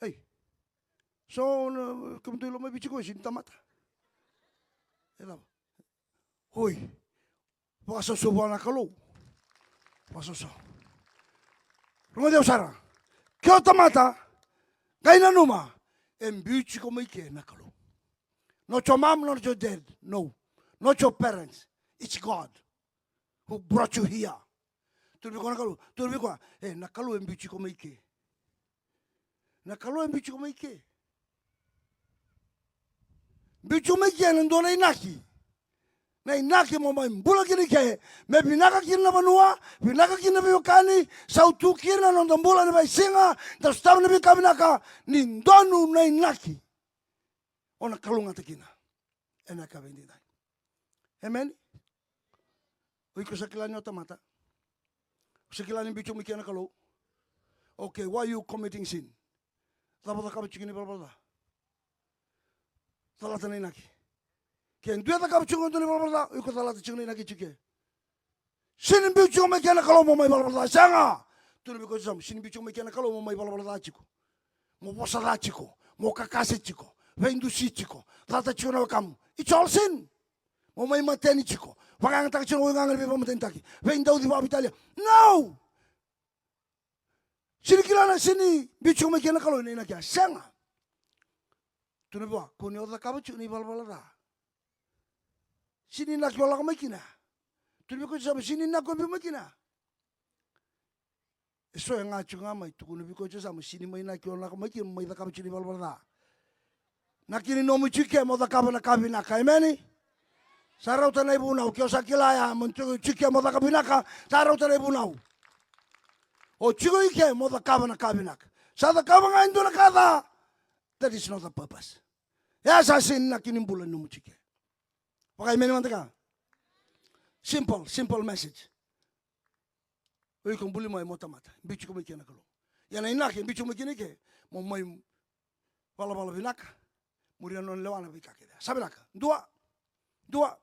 Ei. So, na, kemudou i Lomaiviti koya sini tamata. E cava? Oi. Vakasausau vua na Kalou. Vakasausau. Rogoci au sara. Ke o tamata, qai nanuma, e biuti iko mai ke na Kalou. Not your mom, not your dad. No. Not your parents. It's God who brought you here. Tukuna vei koya na Kalou, tukuna vei koya, e, na Kalou e biuti iko mai ke. Na Kalou e biuti iko mai ke. Biuti iko mai ke na dua na inaki. Na inaki mo mai bula kina i ke, me vinaka kina na vanua, vinaka kina na veiwekani, sautu kina na noda bula na veisiga, da sotava na veika vinaka, ni donu na inaki. O na kalougata kina. Ena yakavi edaidai. Emeni. O iko sa kila ni o tamata. Sa kila ni biu tiko mai kina na Kalou. Okay, why you committing sin? Cava cakava tiko ni valavala ca? Calata na inaki. Ke dua e cakava tiko e dua na ivalavala ca, o iko calata tiko na inaki tiko ke. Sega ni biu tiko mai kina na Kalou mo mai valavala ca, sega. Tukuna vei koya tiko yasamu, sega ni biu tiko mai kina na Kalou mo mai valavala ca tiko. Mo vosa ca tiko, mo kakase tiko, veidusi tiko, cata tiko na wekamu. It's all sin. Mo mai mateni tiko, vakayagataka tiko na waigaga ni veivakamatenitaki, veidauci vakaveitalia. No! Sega ni kila na, sega ni biu tiko mai kina na Kalou na inaki ya, sega. Tukuna vua, kua ni o cakava tiko na ivalavala ca. Sega ni inaki o lako mai kina. Tukuna vei koya tiko yasamu, sega ni inaki o biu mai kina. Eso e ga tiko ga mai, tukuna vei koya tiko yasamu, sega ni mai inaki o lako mai kina, mai cakava tiko na ivalavala ca. Na kena nomu tiko ke mo cakava na ka vinaka, emeni. Sa rauta na ivunau, ke o sa kila ya mo tiko ke mo cakava vinaka, sa rauta na ivunau. O tiko i ke mo cakava na ka vinaka. Sa cakava ga e dua na ka ca, that is not the purpose. Ya sa sega ni na kena bula ni nomu tiko ke. Vaka emeni mada ga. Simple, simple message. O iko buli mai mo tamata, biu tiko mai kina na Kalou. Ia na inaki e biu tiko mai kina i ke, mo mai valavala vinaka, muria na nona lewa na veika kece. Sa vinaka. Dua, dua.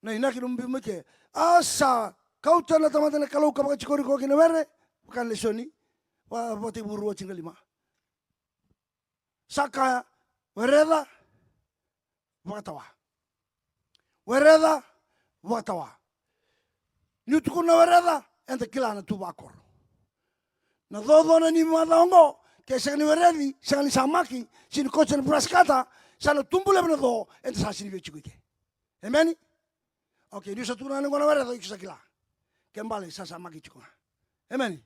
Na inaki nomu biu mai ke, a sa kauta na tamata na Kalou ka vakatikori koya kina were, vaka na lesoni, va, Vakatekivu rua tinikalima. Sa kaya, wereca, vakatawa. Wereca, vakatawa. Niu tukuna wereca, eda kila na tu vakoro. Na cocona ni macawa oqo, ke sega ni wereci, sega ni samaki, sega ni koto na brush cutter, sa na tubu levu na co, eda sa sega ni via tiko i ke. Emeni? Okay, niu sa tukuna na gona wereca, iko sa kila. Ke bale, sa samaki tiko ga. Emeni?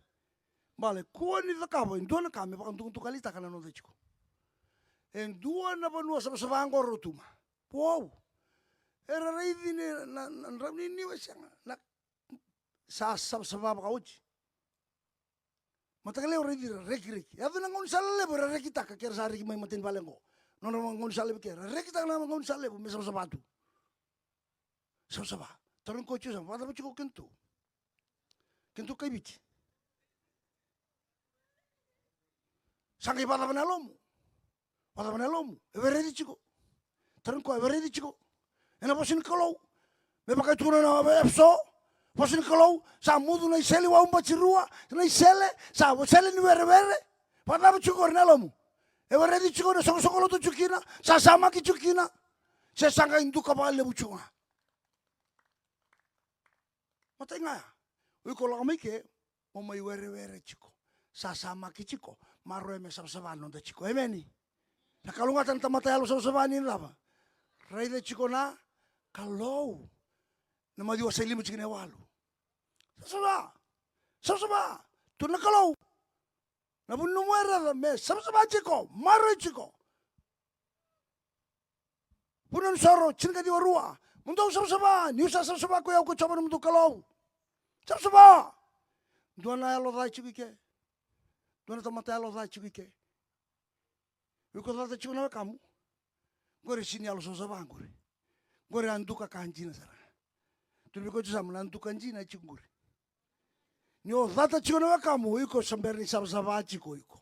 Bale, kua ni cakava e dua na ka me vakadukadukalitaka na noda tiko. E dua na vanua savasava qo Rotuma. Wow. Era raici ni na, na, na drau ni niu e sega. Na, sa savasava vakaoti. Mataka levu raici ira rekireki. Yaco na gaunisala levu era rekitaka ke ra sa reki mai matani vale qo. Nona gaunisala levu ke ra rekitaka na gaunisala levu me savasava tu. Savasava. Tarogi koya tiko yasamu, vakacava tiko kedatou? Kedatou kai Viti. Sa qai vakacava na yalomu? Vakacava na yalomu? E wereci tiko. Tarogi koya, e wereci tiko. Ena vosa ni Kalou. Me vaka e tukuna na Efeso, vosa ni Kalou, sa mucu na isele wau batirua, na isele, sa sele ni werewere. Vakacava tiko qori na yalomu? E wereci tiko na soqosoqo lotu tiko kina, sa samaki tiko kina, se sa qai duka vakalevu tiko ga. Matai ga ya. O iko lako mai ke, mo mai werewere tiko. Sa samaki tiko, maroroya me savasava na noda tiko. Emeni. Na kalougata na tamata yalo savasava ni cava? Raica tiko na Kalou. Na Maciu wase lima tikina e walu. Savasava. Savasava. Tu na Kalou. Na vu ni nomu wereca me savasava tiko, maroroi tiko. Vunau ni Soro, tinikaciwa rua. Mo dou savasava, niu sa savasava ko i au ko Jiova na nomudou Kalou. Savasava. Dua na yalo ca e tiko i ke. Dua na tamata yalo ca e tiko i ke. Iko cata tiko na wekamu. Qori e sega ni yalo savasava qori. Qori a duka ka dina sara. Tukuna vei koya tiko yasamu, na duka dina e tiko qori. Ni o cata tiko na wekamu, iko sa bera ni savasava tiko iko.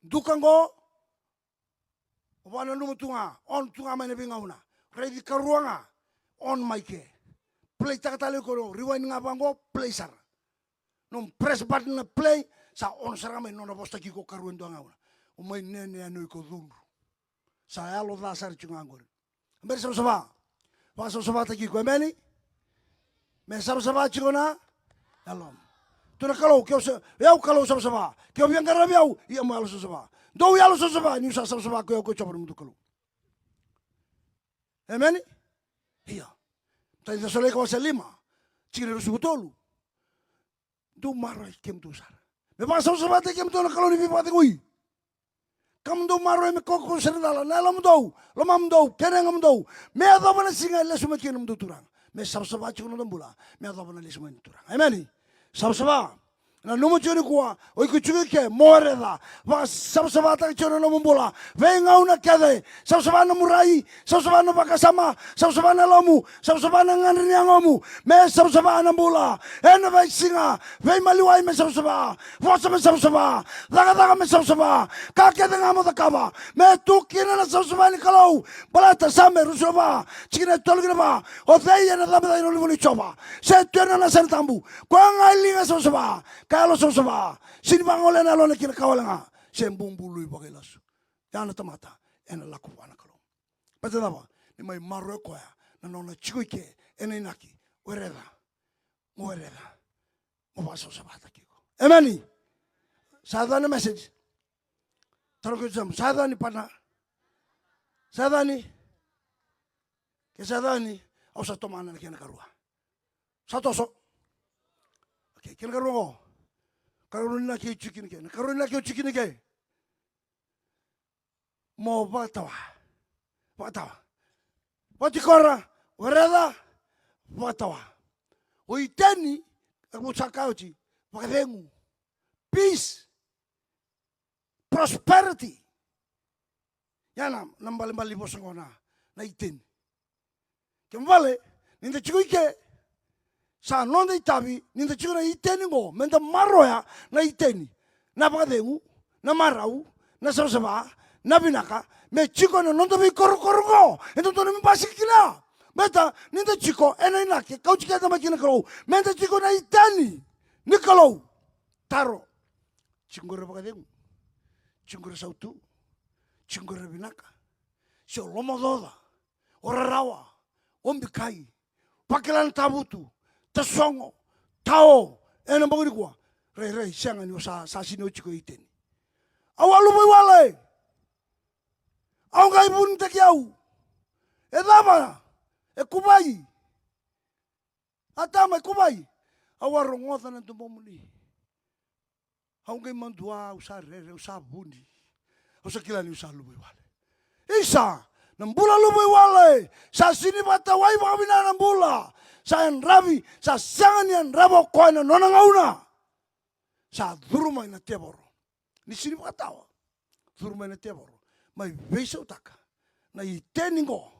Duka qo, o vakananuma tu ga, on tu ga mai na veigauna. Raici karua ga, on mai ke. Play taka tale iko, rewind ga vaqo, play sara. Nomu press button na play, sa on sara ga mai nona vosataki iko karua e dua gauna. O mai nene yani o iko cudru. Sa yalo ca sara tiko ga qori. Bera savasava. Vakasavasavataki iko, emeni? Me savasava tiko na yalomu. Tu na Kalou, ke o sa, o yau Kalou savasava. Ke o via qaravi au, ia mo yalo savasava. Dou yalo savasava, niu sa savasava ko i au ko Jiova na nomudou Kalou. Emeni? Io. Matai ni Cesalonaika wase lima, tikina e ruasagavulu ka tolu. Dou maroroi kemudou sara. Me vakasavasavataki kemudou na Kalou ni veivakacegui. Ka mo dou maroroi me kaukauwa sara ni cala na yalomudou, lomamudou kei na yagamudou, me yacova na siga e lesu mai kina na nomudou Turaga. Me savasava tiko na noda bula me yacova na lesu mai na Turaga. Emeni. Savasava. Na nomu tiko nikua, o iko tiko i ke, mo raica. Vakasavasavataka tiko na nomu bula. Veigauna kece, savasava na nomu rai, savasava na vakasama, savasava na yalomu, savasava na gadre ni yagomu. Me savasava na bula. Ena veisiga, veimaliwai me savasava. Vosa me savasava. Cakacaka me savasava. Ka kece ga mo cakava, me tu kina na savasava ni Kalou. Baleta Same ruasagavulu ka va, tikina e tolu ki na va. O cei ena cabecaka na ulunivanua i Jiova? Se tu ena nona yasana tabu. Koya ga e liga savasava, ka yalo savasava. Sega ni vagolea na yalona ki na ka wale ga, se bubului vakailasu. Ya na tamata ena lako vua na Kalou. Baleta na cava? Ni mai maroroya koya na nona tiko i ke, ena inaki. O raica, mo raica, mo vakasavasavataki iko. Emeni. Sa yaco na message? Taro ke sa yaco ni pana? Sa yaco ni? Ke sa yaco ni, au sa tomana na kena karua. Sa toso. Okay, kena karua qo. Karua ni inaki au tiko kina ke. Na karua ni inaki au tiko kina ke. Mo vakatawa. Vakatawa. Vakatikora, o raica, vakatawa. O Iteni, au sa kaya oti, vakacegu. Peace. Prosperity. Ya na, na balebale ni vosa qo na, na Iteni. Kena ibalebale, ni da tiko i ke, sa noda itavi ni da tiko na Iteni qo, me da maroroya na Iteni. Na vakacegu, na marau, na savasava, na vinaka, me tiko ena noda veikorokoro qo, e dodonu me basika kina. Baleta ni da tiko ena inaki e kauti keda mai kina Kalou, me da tiko na Iteni ni Kalou. Taro. Tiko qori na vakacegu. Tiko qori na sautu. Tiko qori na vinaka. Se o lomaocaoca, o rarawa, o bikai, vakila na tavutu, tasogo, tao, ena bogi nikua. Rairai, sega ni o sa, sa sega ni o tiko e Iteni. Au a luvaiwale. Au qai vunitaki au. E cava? E kuvai. Atama, e kuvai. Au a rogoca na domomuni. Au qai madua, au sa rere, au sa vuni. Au sa kila niu sa luvaiwale. Isa, na bula luvaiwale, sa sega ni vakatawai vakavinaka na bula. Sa yadravi, sa sega ni yadrava o koya na nona gauna. Sa curu mai na tevoro. Ni sega ni vakatawa. Curu mai na tevoro. Mai veisautaka na Iteni qo.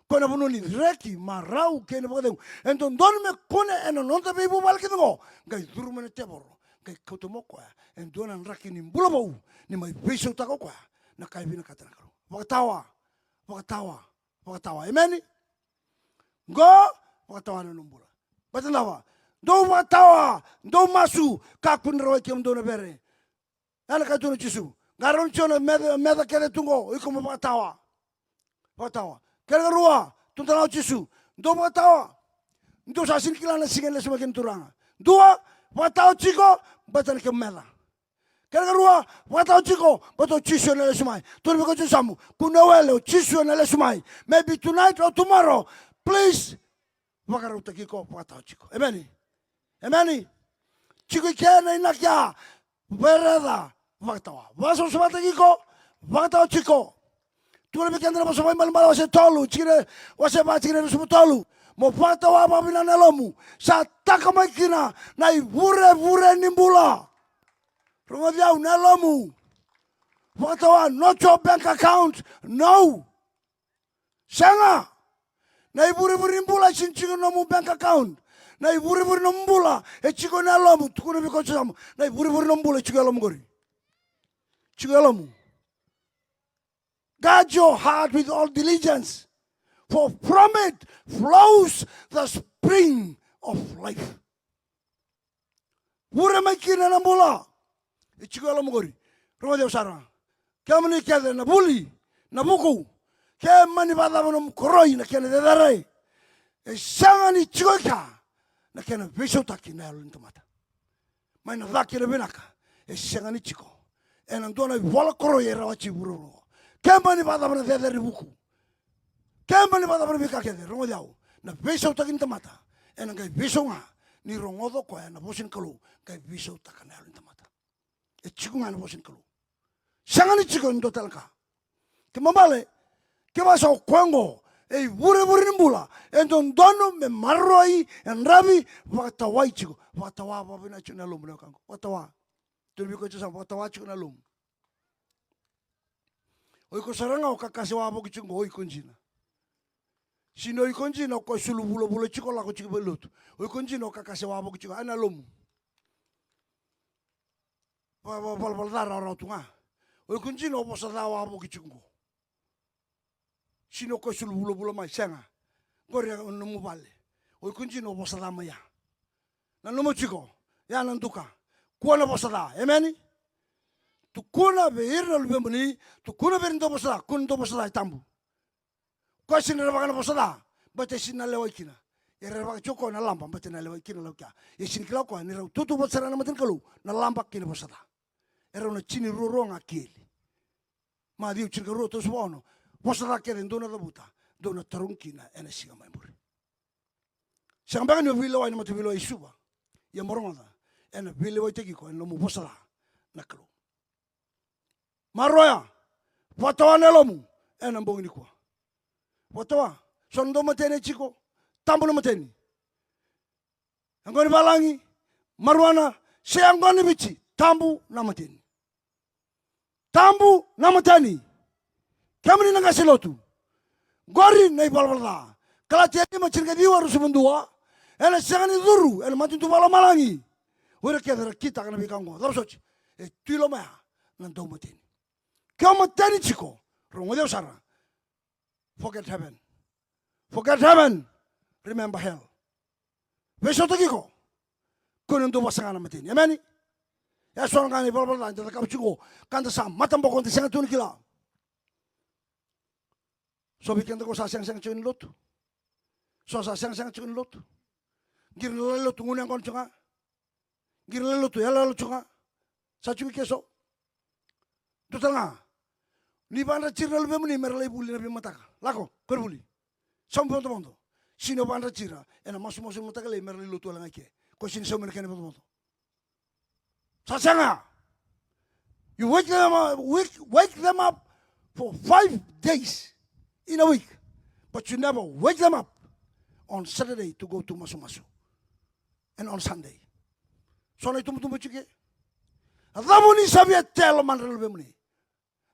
Koya na vanua ni reki, marau kei na vakacegu. E dodonu me kune ena noda veivuvale kece qo. Qai curu mai na tevoro. Qai kauta mai o koya e dua na draki ni bula vou, ni mai veisautaka o koya na ka e vinakata na Kalou. Vakatawa. Vakatawa. Vakatawa. Emeni? Qo, vakatawa na nomu bula. Baleta na cava? Dou vakatawa, dou masu, kakua ni rawai kemudou na vere. Ya na ka e tukuna o Jisu. Qarauni Jisu na meca, meca kece tu qo, o iko mo vakatawa. Vakatawa. Kena karua, tukuna tale o Jisu, dou vakatawa. Dou sa sega ni kila na siga ena lesu mai kina na Turaga. Dua, vakatawa tiko, baleta na kemu meca. Kena karua, vakatawa tiko, baleta o Jisu ena lesu mai. Tukuna vei iko o Jisu, kua ni wele, o Jisu ena lesu mai. Maybe tonight or tomorrow, please, vakarautaki iko, vakatawa tiko. Emeni. Emeni. Tiko i ke na inaki ya, vereca, vakatawa. Vakasavasavataki iko, vakatawa tiko. Tukuna vei keda na Vosa Vakaibalebale wase tolu, tikina, wase va, tikina ruasagavulu ka tolu. Mo vakatawa vakavinaka na yalomu. Sa taka mai kina na ivurevure ni bula. Rogoci au, na yalomu. Vakatawa, not your bank account. No. Sega. Na ivurevure ni bula e sega ni tiko ena nomu bank account. Na ivurevure ni nomu bula e tiko ena yalomu. Tukuna vei iko o Jisu, na ivurevure ni nomu bula e tiko ena yalomu qori. Tiko ena yalomu. Guard your heart with all diligence, for from it flows the spring of life. Vure mai kina na bula. E tiko ena yalomu qori. Rogoci au sara. Kemuni kece na vuli, na vuku. Ke mani vakacava nomu koroi na kena cecere, e sega ni tiko e kea na kena veisautaki na yalo ni tamata. Mai na ca kei na vinaka e sega ni tiko ena dua na ivola koroi e rawati vuravura. Ke mani vakacava na cecere ni vuku, ke mani vakacava na veika kece, rogoci au, na veisautaki ni tamata ena qai veisau ga ni rogoca o koya na vosa ni Kalou, qai veisautaka na yalo ni tamata. E tiko ga na vosa ni Kalou. Sega ni tiko ena dua tale na ka. Kena ibalebale, kevaka sa o koya oqo e ivurevure ni bula, e dodonu me maroroi, e dravi, vakatawai tiko. Vakatawa vakavinaka tiko na yalomu, na wekaqu. Vakatawa. Tukuna vei koya tiko sa, vakatawa tiko na yalomu. O iko sara ga o kakase wavoki tiko qo, o iko dina. Sega ni o iko dina o koya sulu vulavula tiko, lako tiko i valenilotu. O iko dina o kakase wavoki tiko, a, na yalomu. Va, va, valavala ca rawarawa tu ga. O iko dina o vosa ca wavoki tiko qo. Sega ni o koya sulu vulavula mai, sega. Qori o nomu vale. O iko dina o vosa ca mai ya. Nanuma tiko, ya na duka. Kua na vosa ca. Emeni? Tukuna vei ira na luvemuni, tukuna vei ira na dau vosa ca, kua ni dau vosa ca, e tabu. Koya sega ni rerevaka na vosa ca, baleta e sega ni na lewai kina. E rerevaka tiko o koya na laba, baleta e na lewai kina, lau kea. E sega ni kila o koya ni rau tautauvata sara na mata ni Kalou na laba kei na vosa ca. E rau na tini ruarua ga keli. Maciu tinikarua, tolusagavulu ka ono. Vosa ca kece dou na cavuta, dou na tarogi kina e na siga mai muri. Sega beka ni o veilewai na mataveilewai i Suva. Ia mo rogoca, e na veilewaitaki iko e na nomu vosa ca na Kalou. Maroroya, vakatawa na yalomu e na bogi nikua. Vakatawa, so na dau mateni e tiko, tabu na mateni. Yaqona ni valagi, marijuana, se yaqona ni Viti, tabu na mateni. Tabu na mateni. Kemuni na qase lotu. Qori na ivalavala ca. Kalatia lima, tinikaciwa, ruasagavulu ka dua. E na sega ni curu e na matanitu vakalomalagi o ira kece era kitaka na veika oqo. Cava soti? E tu i loma ya na dau mateni. Ke o mateni tiko, rogoci au sara. Forget heaven. Forget heaven. Remember hell. Veisautaki iko. Kua ni dau vasaga na mateni. Emeni? E so ga na ivalavala ca eda cakava tiko, ka da sa mataboko, da sega tu ni kila. So vei keda qo sa segasega tiko ni lotu. So sa segasega tiko ni lotu. Qiri na lai lotu gunu yaqona tiko ga. Qiri lai lotu yaloyalo tiko ga. Sa tiko i ke so. Dua tale ga. Ni vakayadrati ira na luvemuni me ra lai vuli na veimataka. Lako, ko ira vuli. Saumi vodovodo. Sega ni o vakayadrati ira e na masumasu ni mataka lailai me ra lai lotu wale ga i ke. Ko sega ni saumi na kena vodovodo. Sa sega. You wake them up, wake, wake them up for five days in a week, but you never wake them up on Saturday to go to masumasu and on Sunday. So na itubutubu e tiko i ke. A cava ni sa via tea e lomadra na luvemuni?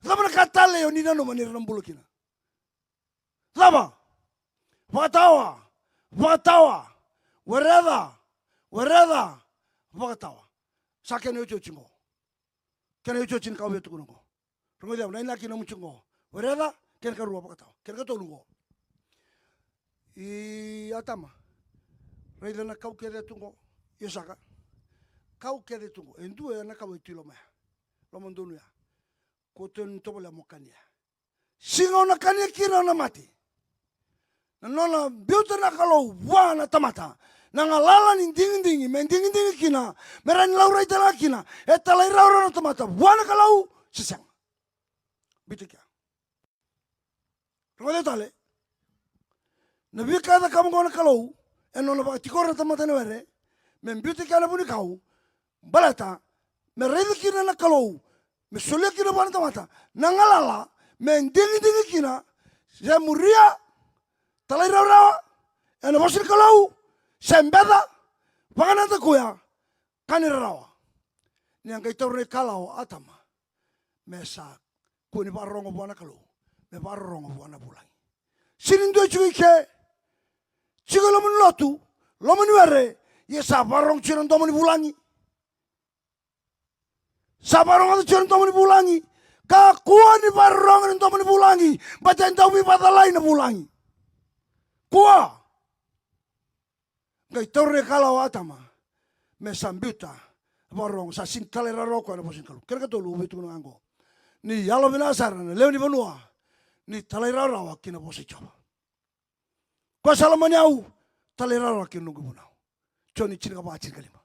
Cava na ka talei o ni nanuma ni ra na bula kina? Cava? Vakatawa. Vakatawa. Wereca. Wereca. Vakatawa. Sa kena iotioti qo. Kena iotioti ni ka au via tukuna qo. Rogoci au, na inaki nomu tiko qo. Wereca, kena karua vakatawa. Kena katolu qo. I Atama. Raica na kau kece tu qo. Io saka. Kau kece tu qo. E dua na kau e tu i loma ya. Lomadonu ya. Ko tu ni tovolea mo kania. Siga o na kania kina o na mate. Na nona biuta na Kalou vua na tamata na galala ni digidigi, me digidigi kina, me rawa ni laurai tale ga kina e talairawarawa na tamata vua na Kalou se sega. Biuta kea. Rogoca tale. Na veika e cakava qo na Kalou, e nona vakatikora na tamata na were me biuta kea na vunikau, baleta me raica kina na Kalou, me solia kina vua na tamata na galala me digidigi kina, se muria, talairawarawa ena vosa ni Kalou, se beca, vakanadakuya, ka ni rarawa. Ni a qai taura na ikalawa o Atama, me sa kua ni vakarorogo vua na Kalou, me vakarorogo vua na vulagi. Sega ni dua e tiko i ke, tiko e loma ni lotu, loma ni were, ia sa vakarorogo tiko na domo ni vulagi. Sa vakarogoca tiko na domo ni vulagi. Kakua ni vakarorogo na domo ni vulagi, baleta e dau veivakacalai na vulagi. Kua. Qai taura na ikalawa o Atama me sa biuta, vakarorogo, sa sega ni talairawarawa o koya na vosa ni Kalou. Kena katolu, au via tukuna ga oqo. Ni yalovinaka sara na lewe ni vanua ni talairawarawa ki na vosa i Jiova. Ko sa lomani au, talairawarawa ki na noqu ivunau. Joni tinikava, tinikalima.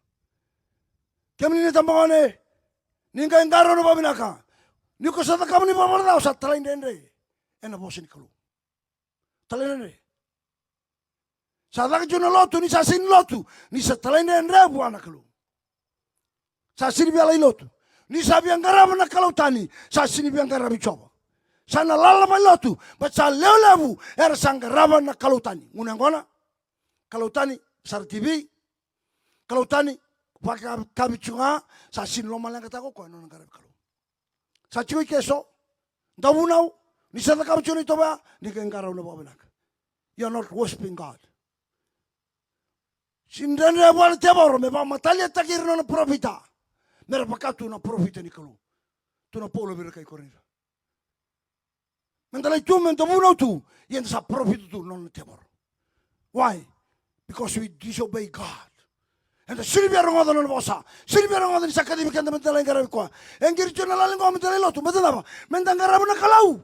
Kemuni na itabagone, ni qai qarauna vakavinaka. Ni ko sa cakava na ivalavala ca, o sa talaidredre ena vosa ni Kalou. Talaidredre. Sa caka tiko na lotu, ni sa sega ni lotu, ni sa talaidredre vua na Kalou. Sa sega ni via lai lotu. Ni sa via qarava na kalou tani, sa sega ni via qaravi Jiova. Sa na lala na valenilotu, but sa lewe levu era sa qarava na kalou tani. Gunu yaqona, kalou tani, sara T V, kalou tani, vakayakavi tu ga, sa sega ni lomaleqataka o koya na nona qaravi Kalou. Sa tiko i ke eso, dau vunau, ni sa cakava tiko na itovo ya, ni qai qarauna vakavinaka. You are not worshiping God. Sega ni dredre vua na tevoro me vakamataliataki ira na nona parofita, me ra vaka tu na parofita ni Kalou. Tukuna o Paula vei ira na kai Korinica. Meda lai tu, meda vunau tu, ia eda sa parofita tu na nona tevoro. Why? Because we disobey God. Eda sega ni via rogoca na nona vosa, sega ni via rogoca ni sa kacivi keda meda lai qaravi koya. E qiri tiko na lala qo meda lai lotu, meda cava? Meda qarava na Kalou.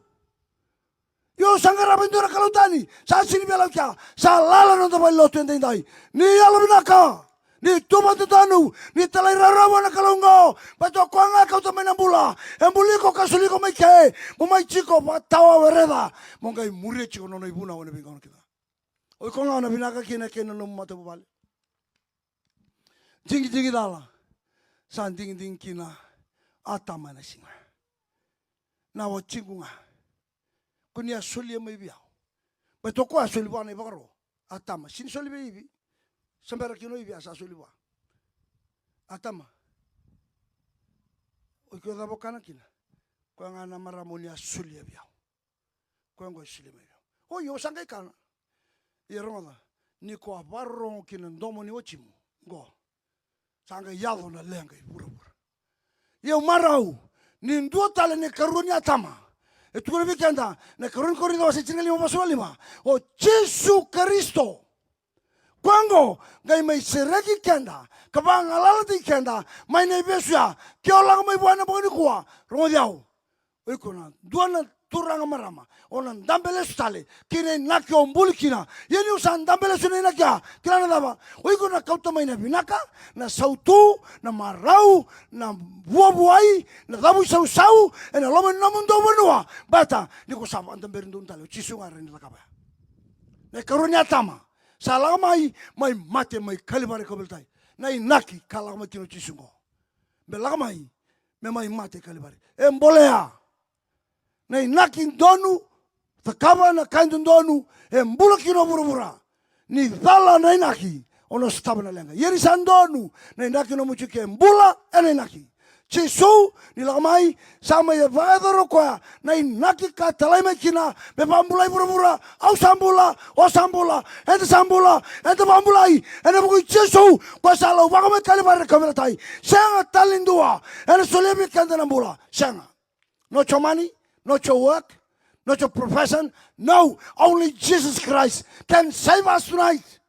Io, sa qarava e dua na kalou tani, sa sega ni via lako i kea, sa lala na noda valenilotu edaidai. Ni yalovinaka, ni tu vakadodonu, ni talairawarawa na Kalou oqo, baleta o koya ga e kauta mai na bula, e buli iko ka soli iko mai ke, mo mai tiko vakatawa wereca, mo qai muria tiko na nona ivunau ena veigauna kece ga. O iko ga o na vinaka kina kei na nomu matavuvale. Digidigi cala sa digidigi kina Atama ena siga. Na watiqu ga. Ko ni a solia mai vei au. Baleta o koya a soli vua na ivakaro. Atama, sega ni soli vei Ivi. Sa bera kina o Ivi a sa soli vua. Atama, o iko cava o kana kina? Koya ga na marama o ni a solia vei au. Koya oqo e solia mai vei au. O io, au sa qai kana. Ia rogoca, ni ko a vakarorogo ki na domo ni watimu oqo, sa qai yaco na leqa i vuravura. Ia au marau ni dua tale na ikarua ni Atama e tukuna vei keda na ikarua ni Korinica wase tinikalima, vasagavulu ka lima, o Jisu Karisito. Koya oqo qai mai sereki keda ka vagalalataki keda mai na ivesu ya. Ke o lako mai vua ena bogi nikua, rogoci au. O iko na dua na turaga, marama, o na dabe lesu tale ki na inaki o buli kina. Ia niu sa dabe lesu na inaki ya, kila na cava? O iko na kauta mai na vinaka, na sautu, na marau, na vuavuai, na cavuisausau ena loma ni nomu dau vanua. Baleta ni ko sa vakadaberi donu tale, o Jisu ga e rawa ni cakava ya. Na ikarua ni Atama sa lako mai, mai mate mai Kalivari, kauveilatai. Na inaki ka lako mai kina o Jisu oqo, me lako mai, me mai mate i Kalivari. E bolea na inaki donu, cakava na ka e dodonu, e bula kina o vuravura. Ni cala na inaki, o na sotava na leqa. Ia ni sa donu na inaki, nomu tiko e bula ena inaki. Jisu ni lako mai, sa mai vakayacora o koya na inaki ka talai mai kina me vakabulai vuravura. Au sa bula, o sa bula, eda sa bula, eda vakabulai ena vuku i Jisu. Koya sa lauvako mai Kalivari, kauveilatai. Sega tale ni dua ena solia vei keda na bula. Sega. Not your money, not your work, not your profession. No, only Jesus Christ can save us tonight.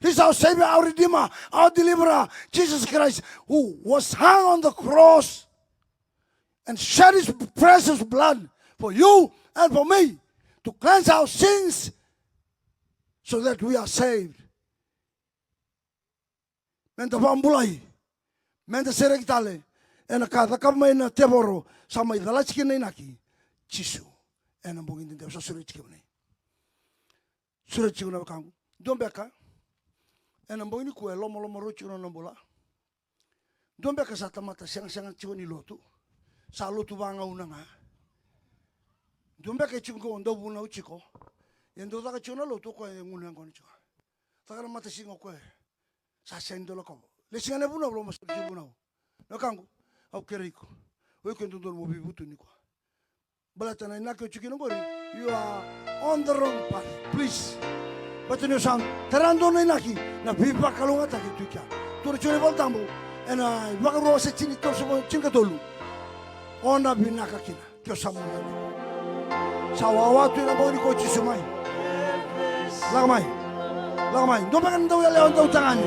He's our Savior, our Redeemer, our Deliverer, Jesus Christ, who was hung on the cross and shed his precious blood for you and for me to cleanse our sins so that we are saved. Meda vakabulai, meda sereki tale ena ka e cakava mai na tevoro, sa mai calati kina na inaki. Jisu, ena bogi dede au sa sureti kemuni. Sureti tiko na wekaqu. Dua beka ena bogi nikua e lomalomarua tiko na nona bula. Dua beka sa tamata segasega tiko ni lotu, sa lotu vagauna ga. Dua beka e tiko qo dau vunau tiko, e dau caka tiko na lotu, o koya e gunu yaqona tiko. Caka na matasiga o koya, sa sega ni dau lakova. Lesu ga na vunau, loma sa tiko vunau. Na wekaqu, au kerei iko, o iko e dodonu mo veivutuni nikua. Baleta na inaki o tiko kina oqori, you are on the wrong path, please. Baleta ni o sa tara dua na inaki, na veivakalougatataki tu i kea. Tukuna tiko na iVolatabu ena iVakarua wase tini, tolusagavulu, tinikatolu, o na vinaka kina. Ke o sa bula, sa wawa tu ena bogi nikua o Jisu. Mai, lako mai. Lako mai. Dua beka na dauyalewa, dautagane,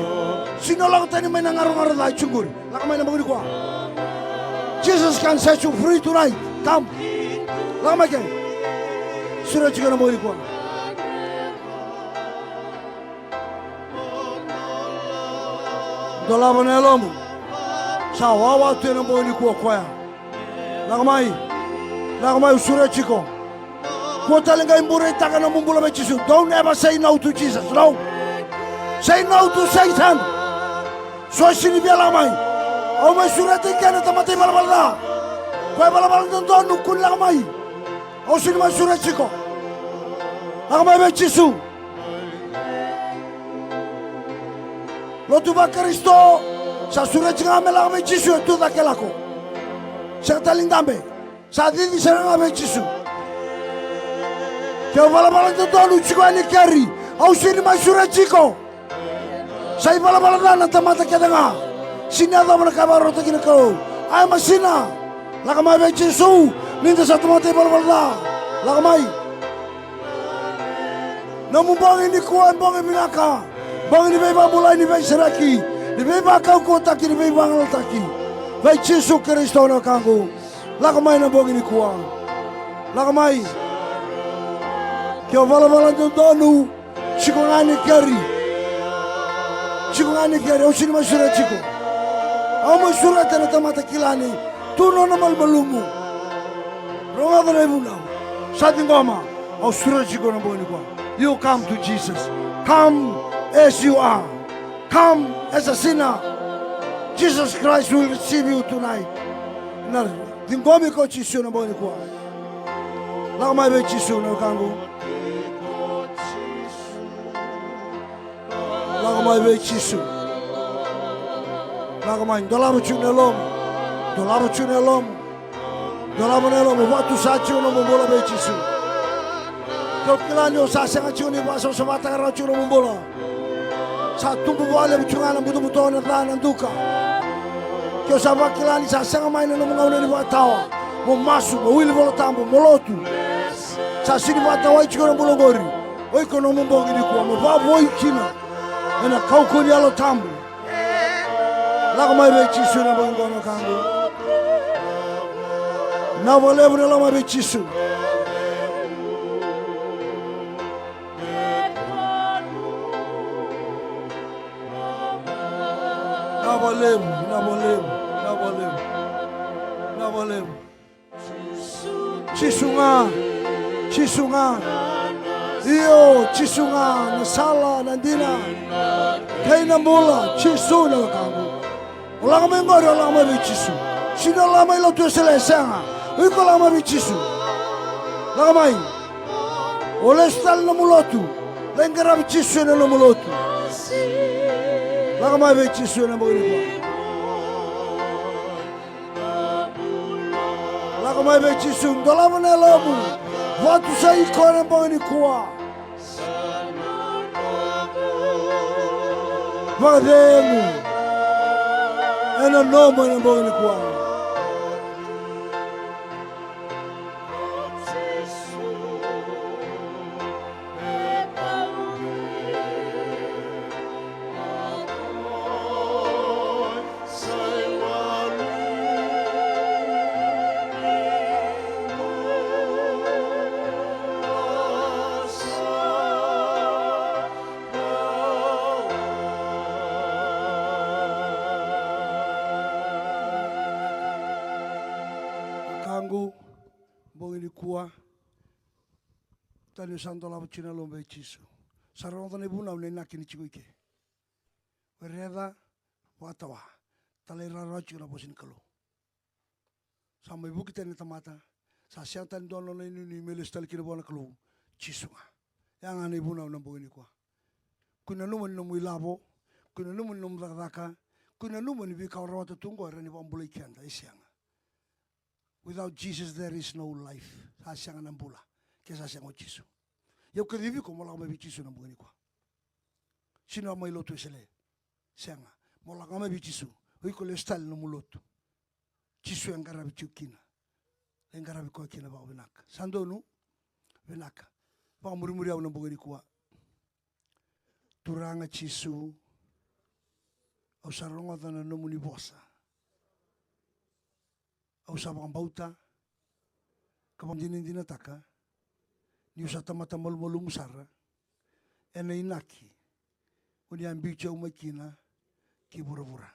sega ni o lako tani mai na garogaro ca e tiko qori. Lako mai na bogi nikua. Jesus can set you free tonight. Come. Lako mai ke. Sureti iko ena bogi nikua. Dolava na yalomu. Sa wawa tu ena bogi nikua o koya. Lako mai. Lako mai, au sureti iko. Kua tale qai bureitaka na nomu bula vei Jisu. Don't ever say no to Jesus. No. Say no to Satan. So sega ni via lako mai. Au mai sureti iko na tamata ivalavala ca. Ko e valavala dodonu, kua ni lako mai. Au sega ni mai sureti iko. Lako mai vei Jisu. Lotu vaKarisito, sa sureti ga me lako vei Jisu, e tu cake lako. Sega tale ni dabe. Sa cici sara ga vei Jisu. Ke o valavala dodonu, tiko yani keri. Au sega ni mai sureti iko. Sa ivalavala ca na tamata kece ga. Sega ni yacova na ka e vakarautaki na Kalou. Aya masina. Lako mai vei Jisu. Ni da sa tamata ivalavala ca. Lako mai. Nomu bogi nikua e bogi vinaka. Bogi ni veivakabulai, ni veisereki, ni veivakaukauwataki, ni veivagalalataki. Vei Jisu Karisito na wekaqu. Lako mai na bogi nikua. Lako mai. Ke o valavala dodonu, tiko ga ni keri. Tiko ga ni keri, au sega ni mai sureti iko. Au mai sureta na tamata kila ni tu nona malumalumu. Rogoca na ivunau. Sa ciqoma. Au sureti iko na bogi nikua. You come to Jesus. Come as you are. Come as a sinner. Jesus Christ will receive you tonight. Na ciqomi ko Jisu na bogi nikua. Lako mai vei Jisu na wekaqu. Lako mai vei Jisu. Lako mai, dolava tiko na yalomu. Dolava tiko na yalomu. Dolava na yalomu, vakatusa tiko na nomu bula vei Jisu. Ke o kila ni o sa sega tiko ni vakasavasavataka rawa tiko na nomu bula. Sa tubu vakalevu tiko ga na butobuto, na ca, na duka. Ke o sa vakila ni sa sega mai na nomu gauna ni vakatawa, mo masu, mo wili Vola Tabu, mo lotu. Sa sega ni vakatawai tiko na bula oqori. O iko nomu bogi nikua mo vakavoui kina ena kaukauwa ni Yalo Tabu. Lako mai vei Jisu na bogi qo na wekaqu. Vinaka vakalevu na lako mai vei Jisu. Vinaka vakalevu, vinaka vakalevu, vinaka vakalevu, vinaka vakalevu. Jisu ga, Jisu ga. Io, Jisu ga na sala, na dina kei na bula. Jisu na wekaqu. O lako mai qori, o lako mai vei Jisu. Sega ni o lako mai lotu Wesele, sega. O iko lako mai vei Jisu. Lako mai. O lesu tale na nomu lotu. Lai qaravi Jisu ena nomu lotu. Lako mai vei Jisu ena bogi nikua. Lako mai vei Jisu, dolava na yalomu. Vakatusai iko ena bogi nikua. Vakacegu ena nomu ena bogi nikua. Wekaqu, bogi nikua, tani o sa dolava tiko na loma i Jisu. Sa rogoca na ivunau na inaki ni tiko i ke. Wereca, vakatawa, talairawarawa tiko na vosa ni Kalou. Sa mai vuki tani na tamata, sa sega tale ni dua na nona inuinui me lesu tale kina vua na Kalou. Jisu ga. Ya ga na ivunau na bogi nikua. Kua ni nanuma ni nomu ilavo, kua ni nanuma ni nomu cakacaka, kua ni nanuma ni veika o rawata tu oqo e rawa ni vakabulai keda, e sega. Without Jesus there is no life. Sa sega na bula ke sa sega o Jisu. Ia au kacivi iko mo lako mai vei Jisu na bogi nikua. Sega ni o mai lotu Wesele. Sega. Mo lako mai vei Jisu. O iko lesu tale na nomu lotu. Jisu e qaravi tiko kina. Lai qaravi koya kina vakavinaka. Sa donu? Vinaka. Vakamurimuri au na bogi nikua. Turaga Jisu, au sa rogoca na nomuni vosa. Au sa vakabauta ka vakadinadinataka niu sa tamata malumalumu sara ena inaki o ni a biuti au mai kina ki vuravura.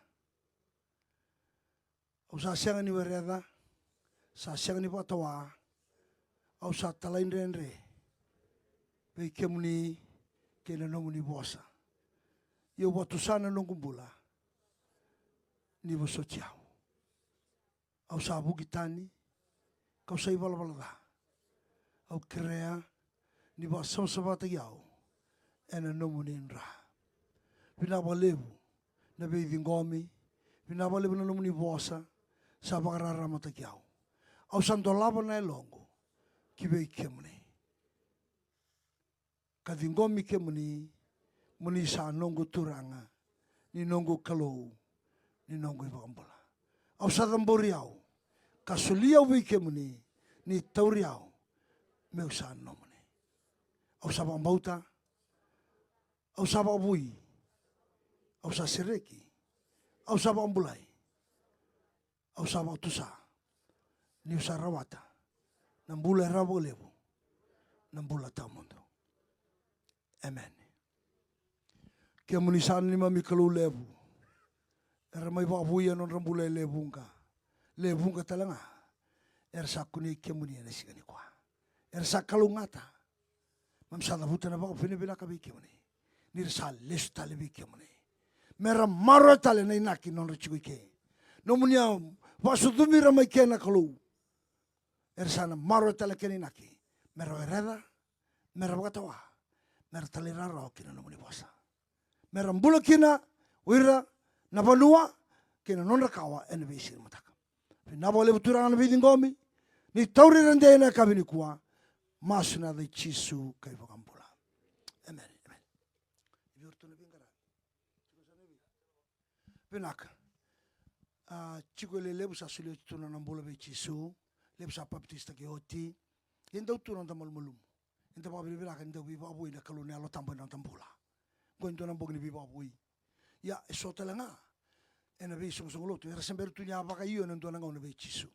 Au sa sega ni wereca, sa sega ni vakatawa, au sa talaidredre vei kemuni kei na nomuni vosa. Ia au vakatusa na noqu bula ni vosoti au. Au sa vuki tani, kau sa ivalavala ca. Au kerea ni vakasavasavataki au ena nomuni dra. Vinaka vakalevu na veiciqomi, vinaka vakalevu na nomuni vosa, sa vakararamataki au. Au sa dolava na yaloqu ki vei kemuni, ka ciqomi kemuni, mo ni sa noqu Turaga, ni noqu Kalou, ni noqu iVakabula. Au sa cabori au ka soli au vei kemuni, ni tauri au meu sa nomuni. Au sa vakabauta, au sa vakavoui, au sa sereki, au sa vakabulai, au sa vakatusa, niu sa rawata na bula e rawa vakalevu, na bula tawamudu. Emeni. Kemuni sa neimami Kalou levu, era mai vakavoui ena nodra bula e lewe vuqa, lewe vuqa tale ga era sa kunei kemuni ena siga nikua. Era sa kalougata. Mami sa cavuta na vakavinavinaka vei kemuni, ni ra sa lesu tale vei kemuni, me ra maroroya tale na inaki nodra tiko i ke. Nomuni a vakasucumi ira mai ke na Kalou, era sa na maroroya tale na kena inaki, me ra wereca, me ra vakatawa, me ra talairawarawa ki na nomuni vosa, me ra bula kina o ira na vanua kei na nodra kawa ena veisiga ni mataka. Vinaka vakalevu Turaga na veiciqomi, ni tauri ira dei ena yakavi nikua. Masu ena yaca i Jisu ka iVakabula. Emeni, emeni. Vinaka. A, tiko e lelevu sa solia oti tu na nona bula vei Jisu, levu sa papitaisotaki oti. E dau tu na noda malumalumu. Eda vakavinavinaka ni dau veivakavoui na Kalou na Yalo Tabu ena noda bula. Qo e dua na bogi ni veivakavoui. Ia, e so tale ga ena veisoqosoqo lotu era se bera tu ni a vakaio ena dua na gauna vei Jisu,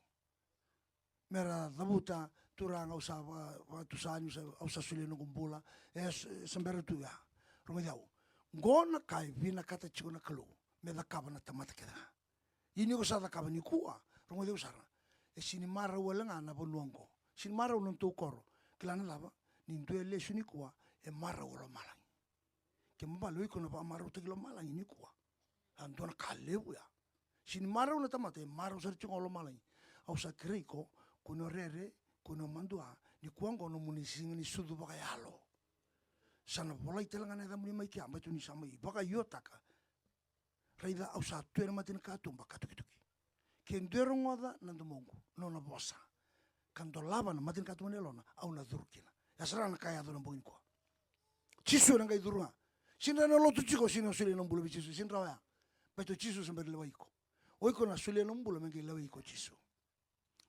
me ra cavuta, Turaga, au sa va-, vakatusa niu sa, au sa solia noqu bula. E s-, se bera tu ya. Rogoci au. Qo na ka e vinakata tiko na Kalou me cakava na tamata kece ga. Ia ni ko sa cakava nikua, rogoci au sara, e sega ni marau wale ga na vanua oqo. Sega ni marau na nodatou koro. Kila na cava? Ni dua e lesu nikua, e marau o lomalagi. Kena ibalebale o iko na vakamarautaki lomalagi nikua. A dua na ka levu ya. Sega ni marau na tamata, e marau sara tiko ga o lomalagi. Au sa kerei iko, kua ni o rere, kua ni o madua, nikua oqo nomuni siga ni sucu vakayalo. Sa na volai tale ga na yacamuni mai kea, baleta ni sa mai vakaiotaka. Raica, au sa tu ena matanikatuba ka tukituki. Ke dua e rogoca na domoqu na nona vosa, ka dolava na matanikatuba ni yalona, au na curu kina. Ya sara na ka e yaco ena bogi nikua. Jisu ena qai curu ga. Sega ni rawa na lotu tiko, sega ni o solia na bula vei Jisu, sega ni rawa ya. Baleta o Jisu se bera ni lewai iko. O iko na solia na bula me qai lewai iko o Jisu.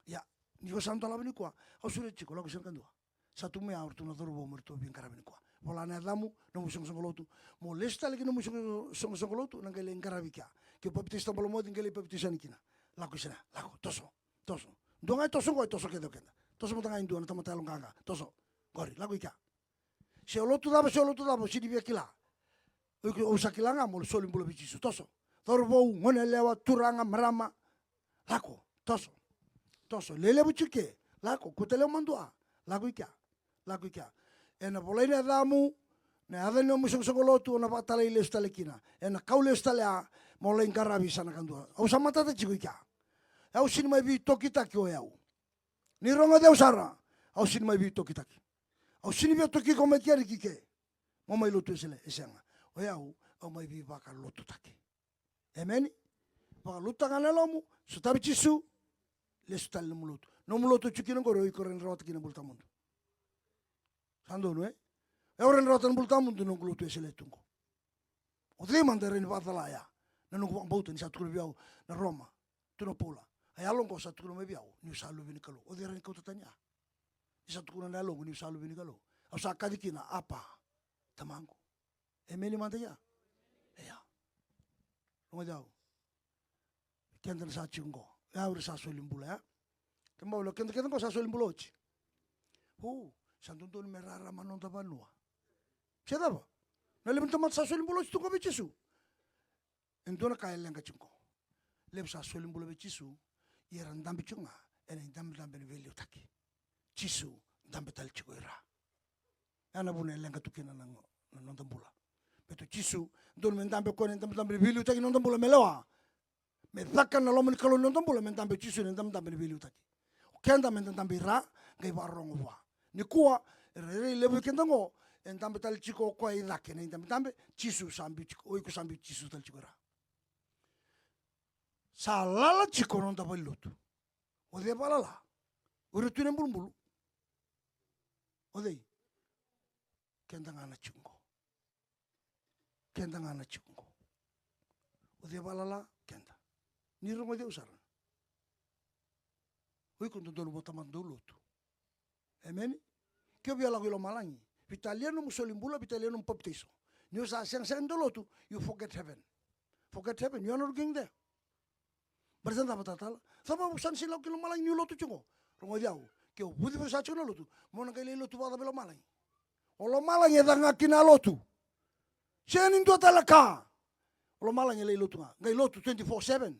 Ia, ni ko sa dolava nikua, au sureti iko, lako i se na kadua. Sa tu mai ya o ratou na cauravou me ratou veiqaravi nikua. Vola na yacamu, nomu isoqosoqo lotu. Mo lesu tale ki nomu isoqo-, isoqosoqo lotu, na qai lai qaravi kea. Ke o papitaiso tabalomoce, qai lai papitaiso yani kina. Lako i se na, lako, toso, toso. Dua ga e toso qo, e toso kece o keda. Toso mada ga e dua na tamata yaloqaqa, toso. Qori, lako i kea. Se o lotu cava, se o lotu cava, o sega ni via kila. O iko, au sa kila ga mo soli bula vei Jisu. Toso. Cauravou, goneyalewa, turaga, marama. Lako. Toso. Toso. Lelevu tiko ke. Lako. Kua tale o madua. Lako i kea. Lako i kea. Ena volai na yacamu, na yaca ni nomu isoqosoqo lotu, o na vakatalai lesu tale kina. Ena kau lesu tale ya, mo lai qaravi sa na kadua. Au sa matata tiko i kea. Au sega ni mai veitokitaki o yau. Ni rogoci au sara, au sega ni mai veitokitaki. Au sega ni via toki iko mai keri ki ke. Mo mai lotu Wesele, e sega. O yau, au mai veivakalotutaki. Emeni? Vakalotutaka ga na yalomu, sotavi Jisu, lesu tale nomu lotu. Nomu lotu e tiko kina qori, o iko rawa ni rawata kina na bula tawamudu. Sa donu, e? O yau rawa ni rawata na bula tawamudu, noqu lotu Wesele tu qo. O cei mada e rawa ni vakacala ya? Na noqu vakabauta ni sa tukuna vei au na Roma, tukuna o Paula. A yalo oqo sa tukuna mai vei au niu sa luve ni Kalou. O cei e rawa ni kauta tani ya? Ni sa tukuna na yaloqu niu sa luve ni Kalou. Au sa kaci kina, Apa, Tamaqu. Emeni mada ya? Ia. Rogoci au. Keda na sa tiko qo. O yau era sa soli bula, ya. Kena ibalebale o keda kece qo sa soli bula oti. O, sa dodonu me rarama na noda vanua. Se cava? Na levu ni tamata sa soli bula oti tu qo vei Jisu. E dua na ka e leqa tiko qo. Levu sa soli bula vei Jisu, ia era dabe tiko ga ena idabedabe ni veiliutaki. Jisu dabe tale tiko ira. Ya na vuna e leqa tu kina na, na noda bula. Baleta o Jisu, dodonu me dabe o koya ena idabedabe ni veiliutaki ni noda bula me lewa. Me caka na loma ni Kalou ni noda bula, me dabe o Jisu ena idabedabe ni veiliutaki. O Keda meda dabe i ra, qai vakarorogo vua. Nikua, e rairai levu vei keda qo e dabe tale tiko o koya i cake na idabedabe, Jisu sa biu tiko, o iko sa biu Jisu tale tiko i ra. Sa lala tiko na noda valenilotu. O cei e vakalala? O ira tu na ibulubulu. O cei? Keda ga na tiko qo. Keda ga na tiko qo. O cei e vakalala? Keda. Ni rogoci au sara. O iko dodonu vata mada dau lotu. Emeni. Ke o via lako i lomalagi, veitalia nomu soli bula, veitalia nomu papitaiso. Ni o sa segasega ni dau lotu, you forget heaven. Forget heaven, you are not going there. Baleta na cava? Talatala, cava o sa na sega ni lako ki lomalagi ni o lotu tiko qo? Rogoci au, ke o vucevuce sara tiko na lotu, mo na qai lai lotu vakacava i lomalagi? O lomalagi e caka ga kina na lotu. Sega ni dua tale na ka. O lomalagi e lai lotu ga. Qai lotu twenty-four seven.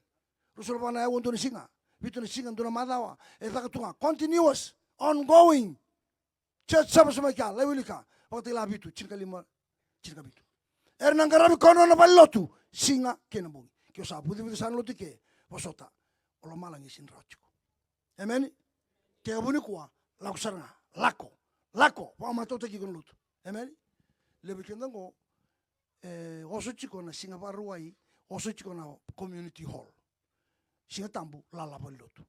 Ruasagavulu ka va na aua dua na siga, vitu na siga dua na macawa. E caka tu ga, continuous, ongoing. Church service mai kea, lai wilika, Vakatakila vitu, tinikalima, tinikavitu. Era na qaravi koya na nona valenilotu siga kei na bogi. Ke o sa vucevuce sara na lotu i ke, vosota, o lomalagi e sega ni rawa tiko. Emeni. Tekivu nikua, lako sara ga. Lako. Lako. Vakamatautaki iko na lotu. Emeni. Levu vei keda qo e oso tiko na Siga Vakarauwai, oso tiko na community hall. Siga Tabu, lala valenilotu.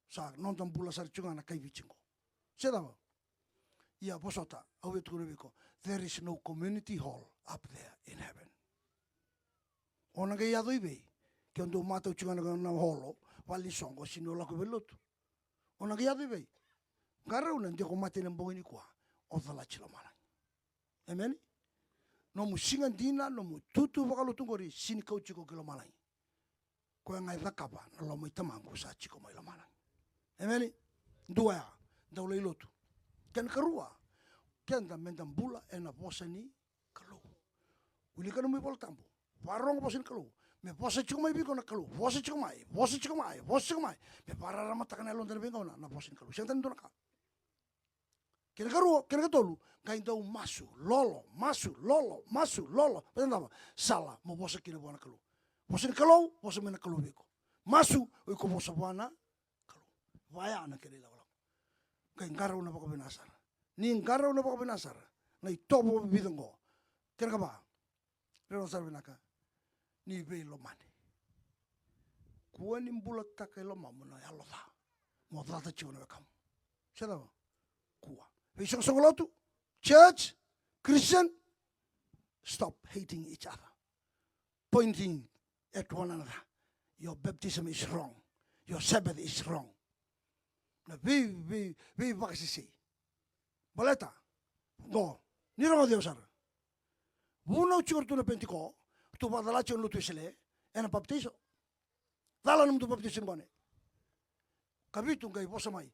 Sa noda bula sara tiko ga na kai Viti qo. Se cava? Ia vosota, au via tukuna vei iko, there is no community hall up there in heaven. O na qai yaco i vei? Ke o dau matau tiko ga na holo, vale ni soqo, sega ni o lako i valenilotu. O na qai yaco i vei? Qarauna de ko mate ena bogi nikua, o calati lomalagi. Emeni. Nomu siga dina, nomu tutu vakalotu qori, sega ni kauti iko ki lomalagi. Koya ga e cakava na loma i Tamaqu sa tiko mai lomalagi. Emeni. Dua ya, dau lai lotu. Kena karua, keda meda bula ena vosa ni Kalou. Wilika nomu iVola Tabu. Vakarorogo vosa ni Kalou. Me vosa tiko mai vei iko na Kalou. Vosa tiko mai, vosa tiko mai, vosa tiko mai. Me vakararamataka na yaloda ena veigauna na vosa ni Kalou. Sega tale ni dua na ka. Kena karua, kena katolu, qai dau masu, lolo, masu, lolo, masu, lolo. Baleta na cava? Sala mo vosa kina vua na Kalou. Vosa ni Kalou, vosa mai na Kalou vei iko. Masu, o iko vosa vua na Kalou. Vaya na kena ilakolako. Qai qarauna vakavinaka sara. Ni qarauna vakavinaka sara na itovo vica oqo. Kena kava, rerevaka sara vinaka, ni veilomani. Kua ni bulataka e lomamu na yalo ca. Mo cata tiko na wekamu. Se cava? Kua. Veisoqosoqo lotu, church, Christian, stop hating each other. Pointing at one another. Your baptism is wrong. Your Sabbath is wrong. Na vei, vei, veivakasesei. Baleta qo, ni rogoci au sara. Vunau tiko ratou na Penitiko, ratou vakacala tiko na lotu Wesele ena papitaiso. Cala nomudou papitaiso ni gone. Kavitu qai vosa mai,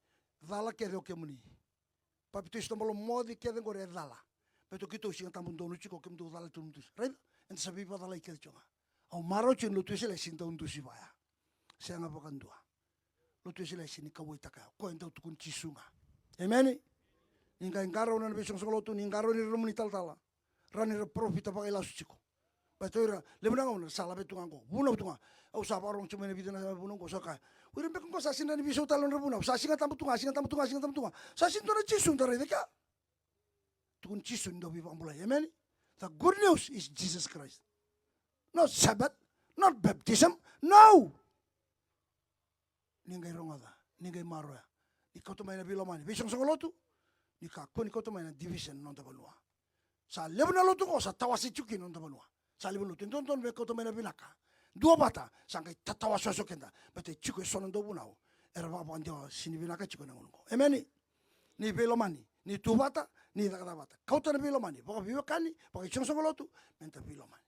cala kece o kemuni. Papitaiso tabalo moce kece qori e cala. Baleta o keitou Siga Tabu donu tiko, kemudou cala tu nomudou. Raica, eda sa veivakacalai kece tiko ga. Au marau tiko ni lotu Wesele e sega ni dau dusi vaya. Sega vakadua. Lotu Wesele e sega ni kauwaitaka ya. Koya e dau tukuni Jisu ga. Emeni. Ni qai qarauna na veisoqosoqo lotu, ni qarauna ira na nomuni talatala. Rawa ni ra parofita vakailasu tiko. Baleta o ira, levu na gauna sa laveta tu ga qo. Vunau tu ga. Au sa vakarorogo tiko mai na vica na vunau qo, sa kaya, o ira beka qo sa sega ni veisau tale nodra vunau. Sa Siga Tabu tu ga, Siga Tabu tu ga, Siga Tabu tu ga. Sa sega ni dua na Jisu da raica kea. Tukuni Jisu ni dau veivakabulai. Emeni. The good news is Jesus Christ. Not Sabbath, not baptism. No. Ni qai rogoca, ni qai maroroya. Ni kauta mai na veilomani, veisoqosoqo lotu. Ni kakua ni kauta mai na division na noda vanua. Sa levu na lotu qo sa tawase tiko kina na noda vanua. Sa levu na lotu e dodonu me kauta mai na vinaka. Duavata, sa qai tatawasewase keda. Baleta e tiko eso na dauvunau era vakavakadewa, sega ni vinaka tiko ena gauna qo. Emeni. Ni veilomani, ni tu vata, ni cakacaka vata. Kauta na veilomani, vakaveiwekani, vakaisoqosoqo lotu, meda veilomani.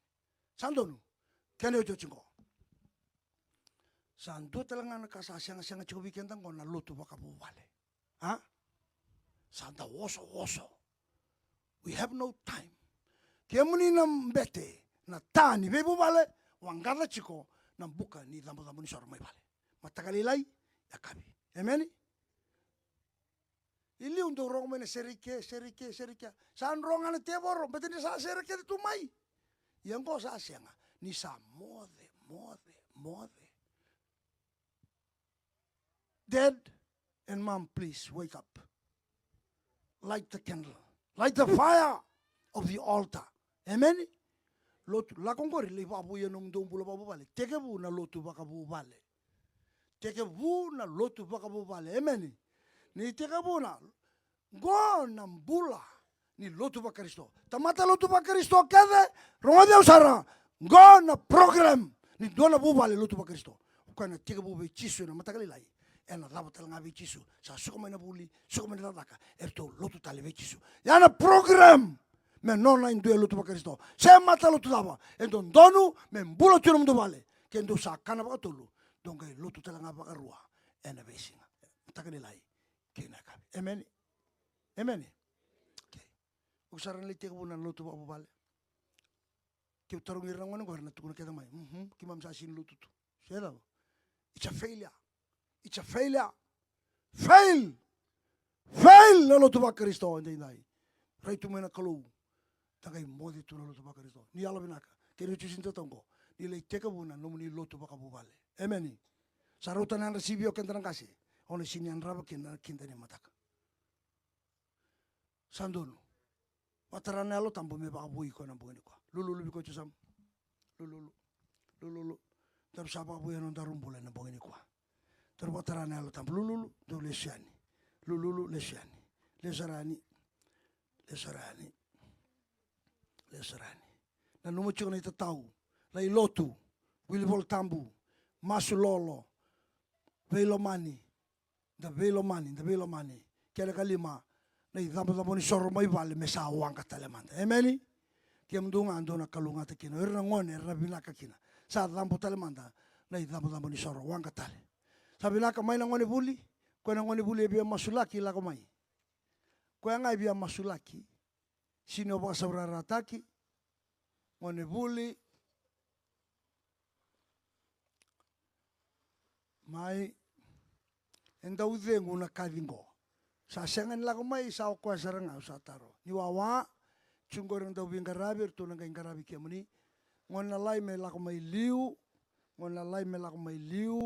Sa donu. Kena iotioti qo. Sa dua tale ga na ka sa segasega tiko vei keda qo na lotu vakavuvale. A? Sa da osooso. We have no time. Kemuni na bete, na ta ni veivuvale, waqaca tiko na buka ni cabocabo ni soro mai vale. Mataka lailai, yakavi. Emeni? I liu dau rogo mai na sereke, sereke, sereke. Sa dro ga na tevoro, baleta ni sa sereke tu mai. Ia qo sa sega, ni sa moce, moce, moce. Dead, And mom, please wake up. Light the candle. Light the fire of the altar. Amen? Lotu, lako qori, lai vakavouia nomudou bula vakavuvale. Tekivu na lotu vakavuvale. Tekivu na lotu vakavuvale. Amen? Ni tekivu na, qo na bula ni lotu vaKarisito. Tamata lotu vaKarisito kece, rogoci au sara. Qo na program ni dua na vuvale lotu vaKarisito. O koya na tekivu vei Jisu ena mataka lailai, ena cava tale ga vei Jisu. Sa suka mai na vuli, suka mai na cakacaka, eratou lotu tale vei Jisu. Ya na program me nona e dua e lotu vaKarisito. Se matalotu cava, e dodonu me bula tu ena nomudou vale. Ke dou sa kana vakatolu, dou qai lotu tale ga vakarua ena veisiga, mataka lailai kei na yakavi. Amen. Amen. Okay. O sa ra na lai tekivu na lotu vakavuvale. Keu tarogi ira na gone qori, na tukuna kece mai, mhm, keimami sa sini lotu tu. Se cava? It's a failure. It's a failure. Fail. Fail na lotu vaKarisito edaidai. Rai tu mai na Kalou. Da qai moce tu na lotu vaKarisito. Ni yalovinaka. Kei na jusi ni tatau qo, ni lai tekivu na nomuni lotu vakavuvale. Amen. Sa rauta na yadra sivi o keda na qase. O na sini yadrava kina na kida ni mataka. Sa donu. Vakatara na Yalo Tabu me vakavoui iko ena bogi nikua. Lululu vei koya tu sara. Lululu. Lululu. Daru sa vakavoui ena nodaru bula ena bogi nikua. Daru vakatara na Yalo Tabu. Lululu. Daru lesu yani. Lululu, lesu yani. Lesu sara yani. Lesu sara yani. Lesu sara yani. Nanuma tiko na itatau. Lai lotu. Wili Vola Tabu. Masu lolo. Veilomani. Da veilomani, da veilomani. Kena ikalima, na icabocabo ni soro mai vale me sa waqa tale mada. Emeni? Kemudou ga dou na kalougata kina. O ira na gone era na vinaka kina. Sa cabo tale mada na icabocabo ni soro, waqa tale. Sa vinaka mai na gone vuli, koya na gone vuli e via masulaki, lako mai. Koya ga e via masulaki, sini o vakasaurarataki, gone vuli, mai, e dau cegu na kaci qo. Sa sega ni lako mai, sa o koya sara ga au sa taro. Ni wawa, tu qori na dau veiqaravi, eratou na qai qaravi kemuni. Gone lalai me lako mai liu, gone lalai me lako mai liu.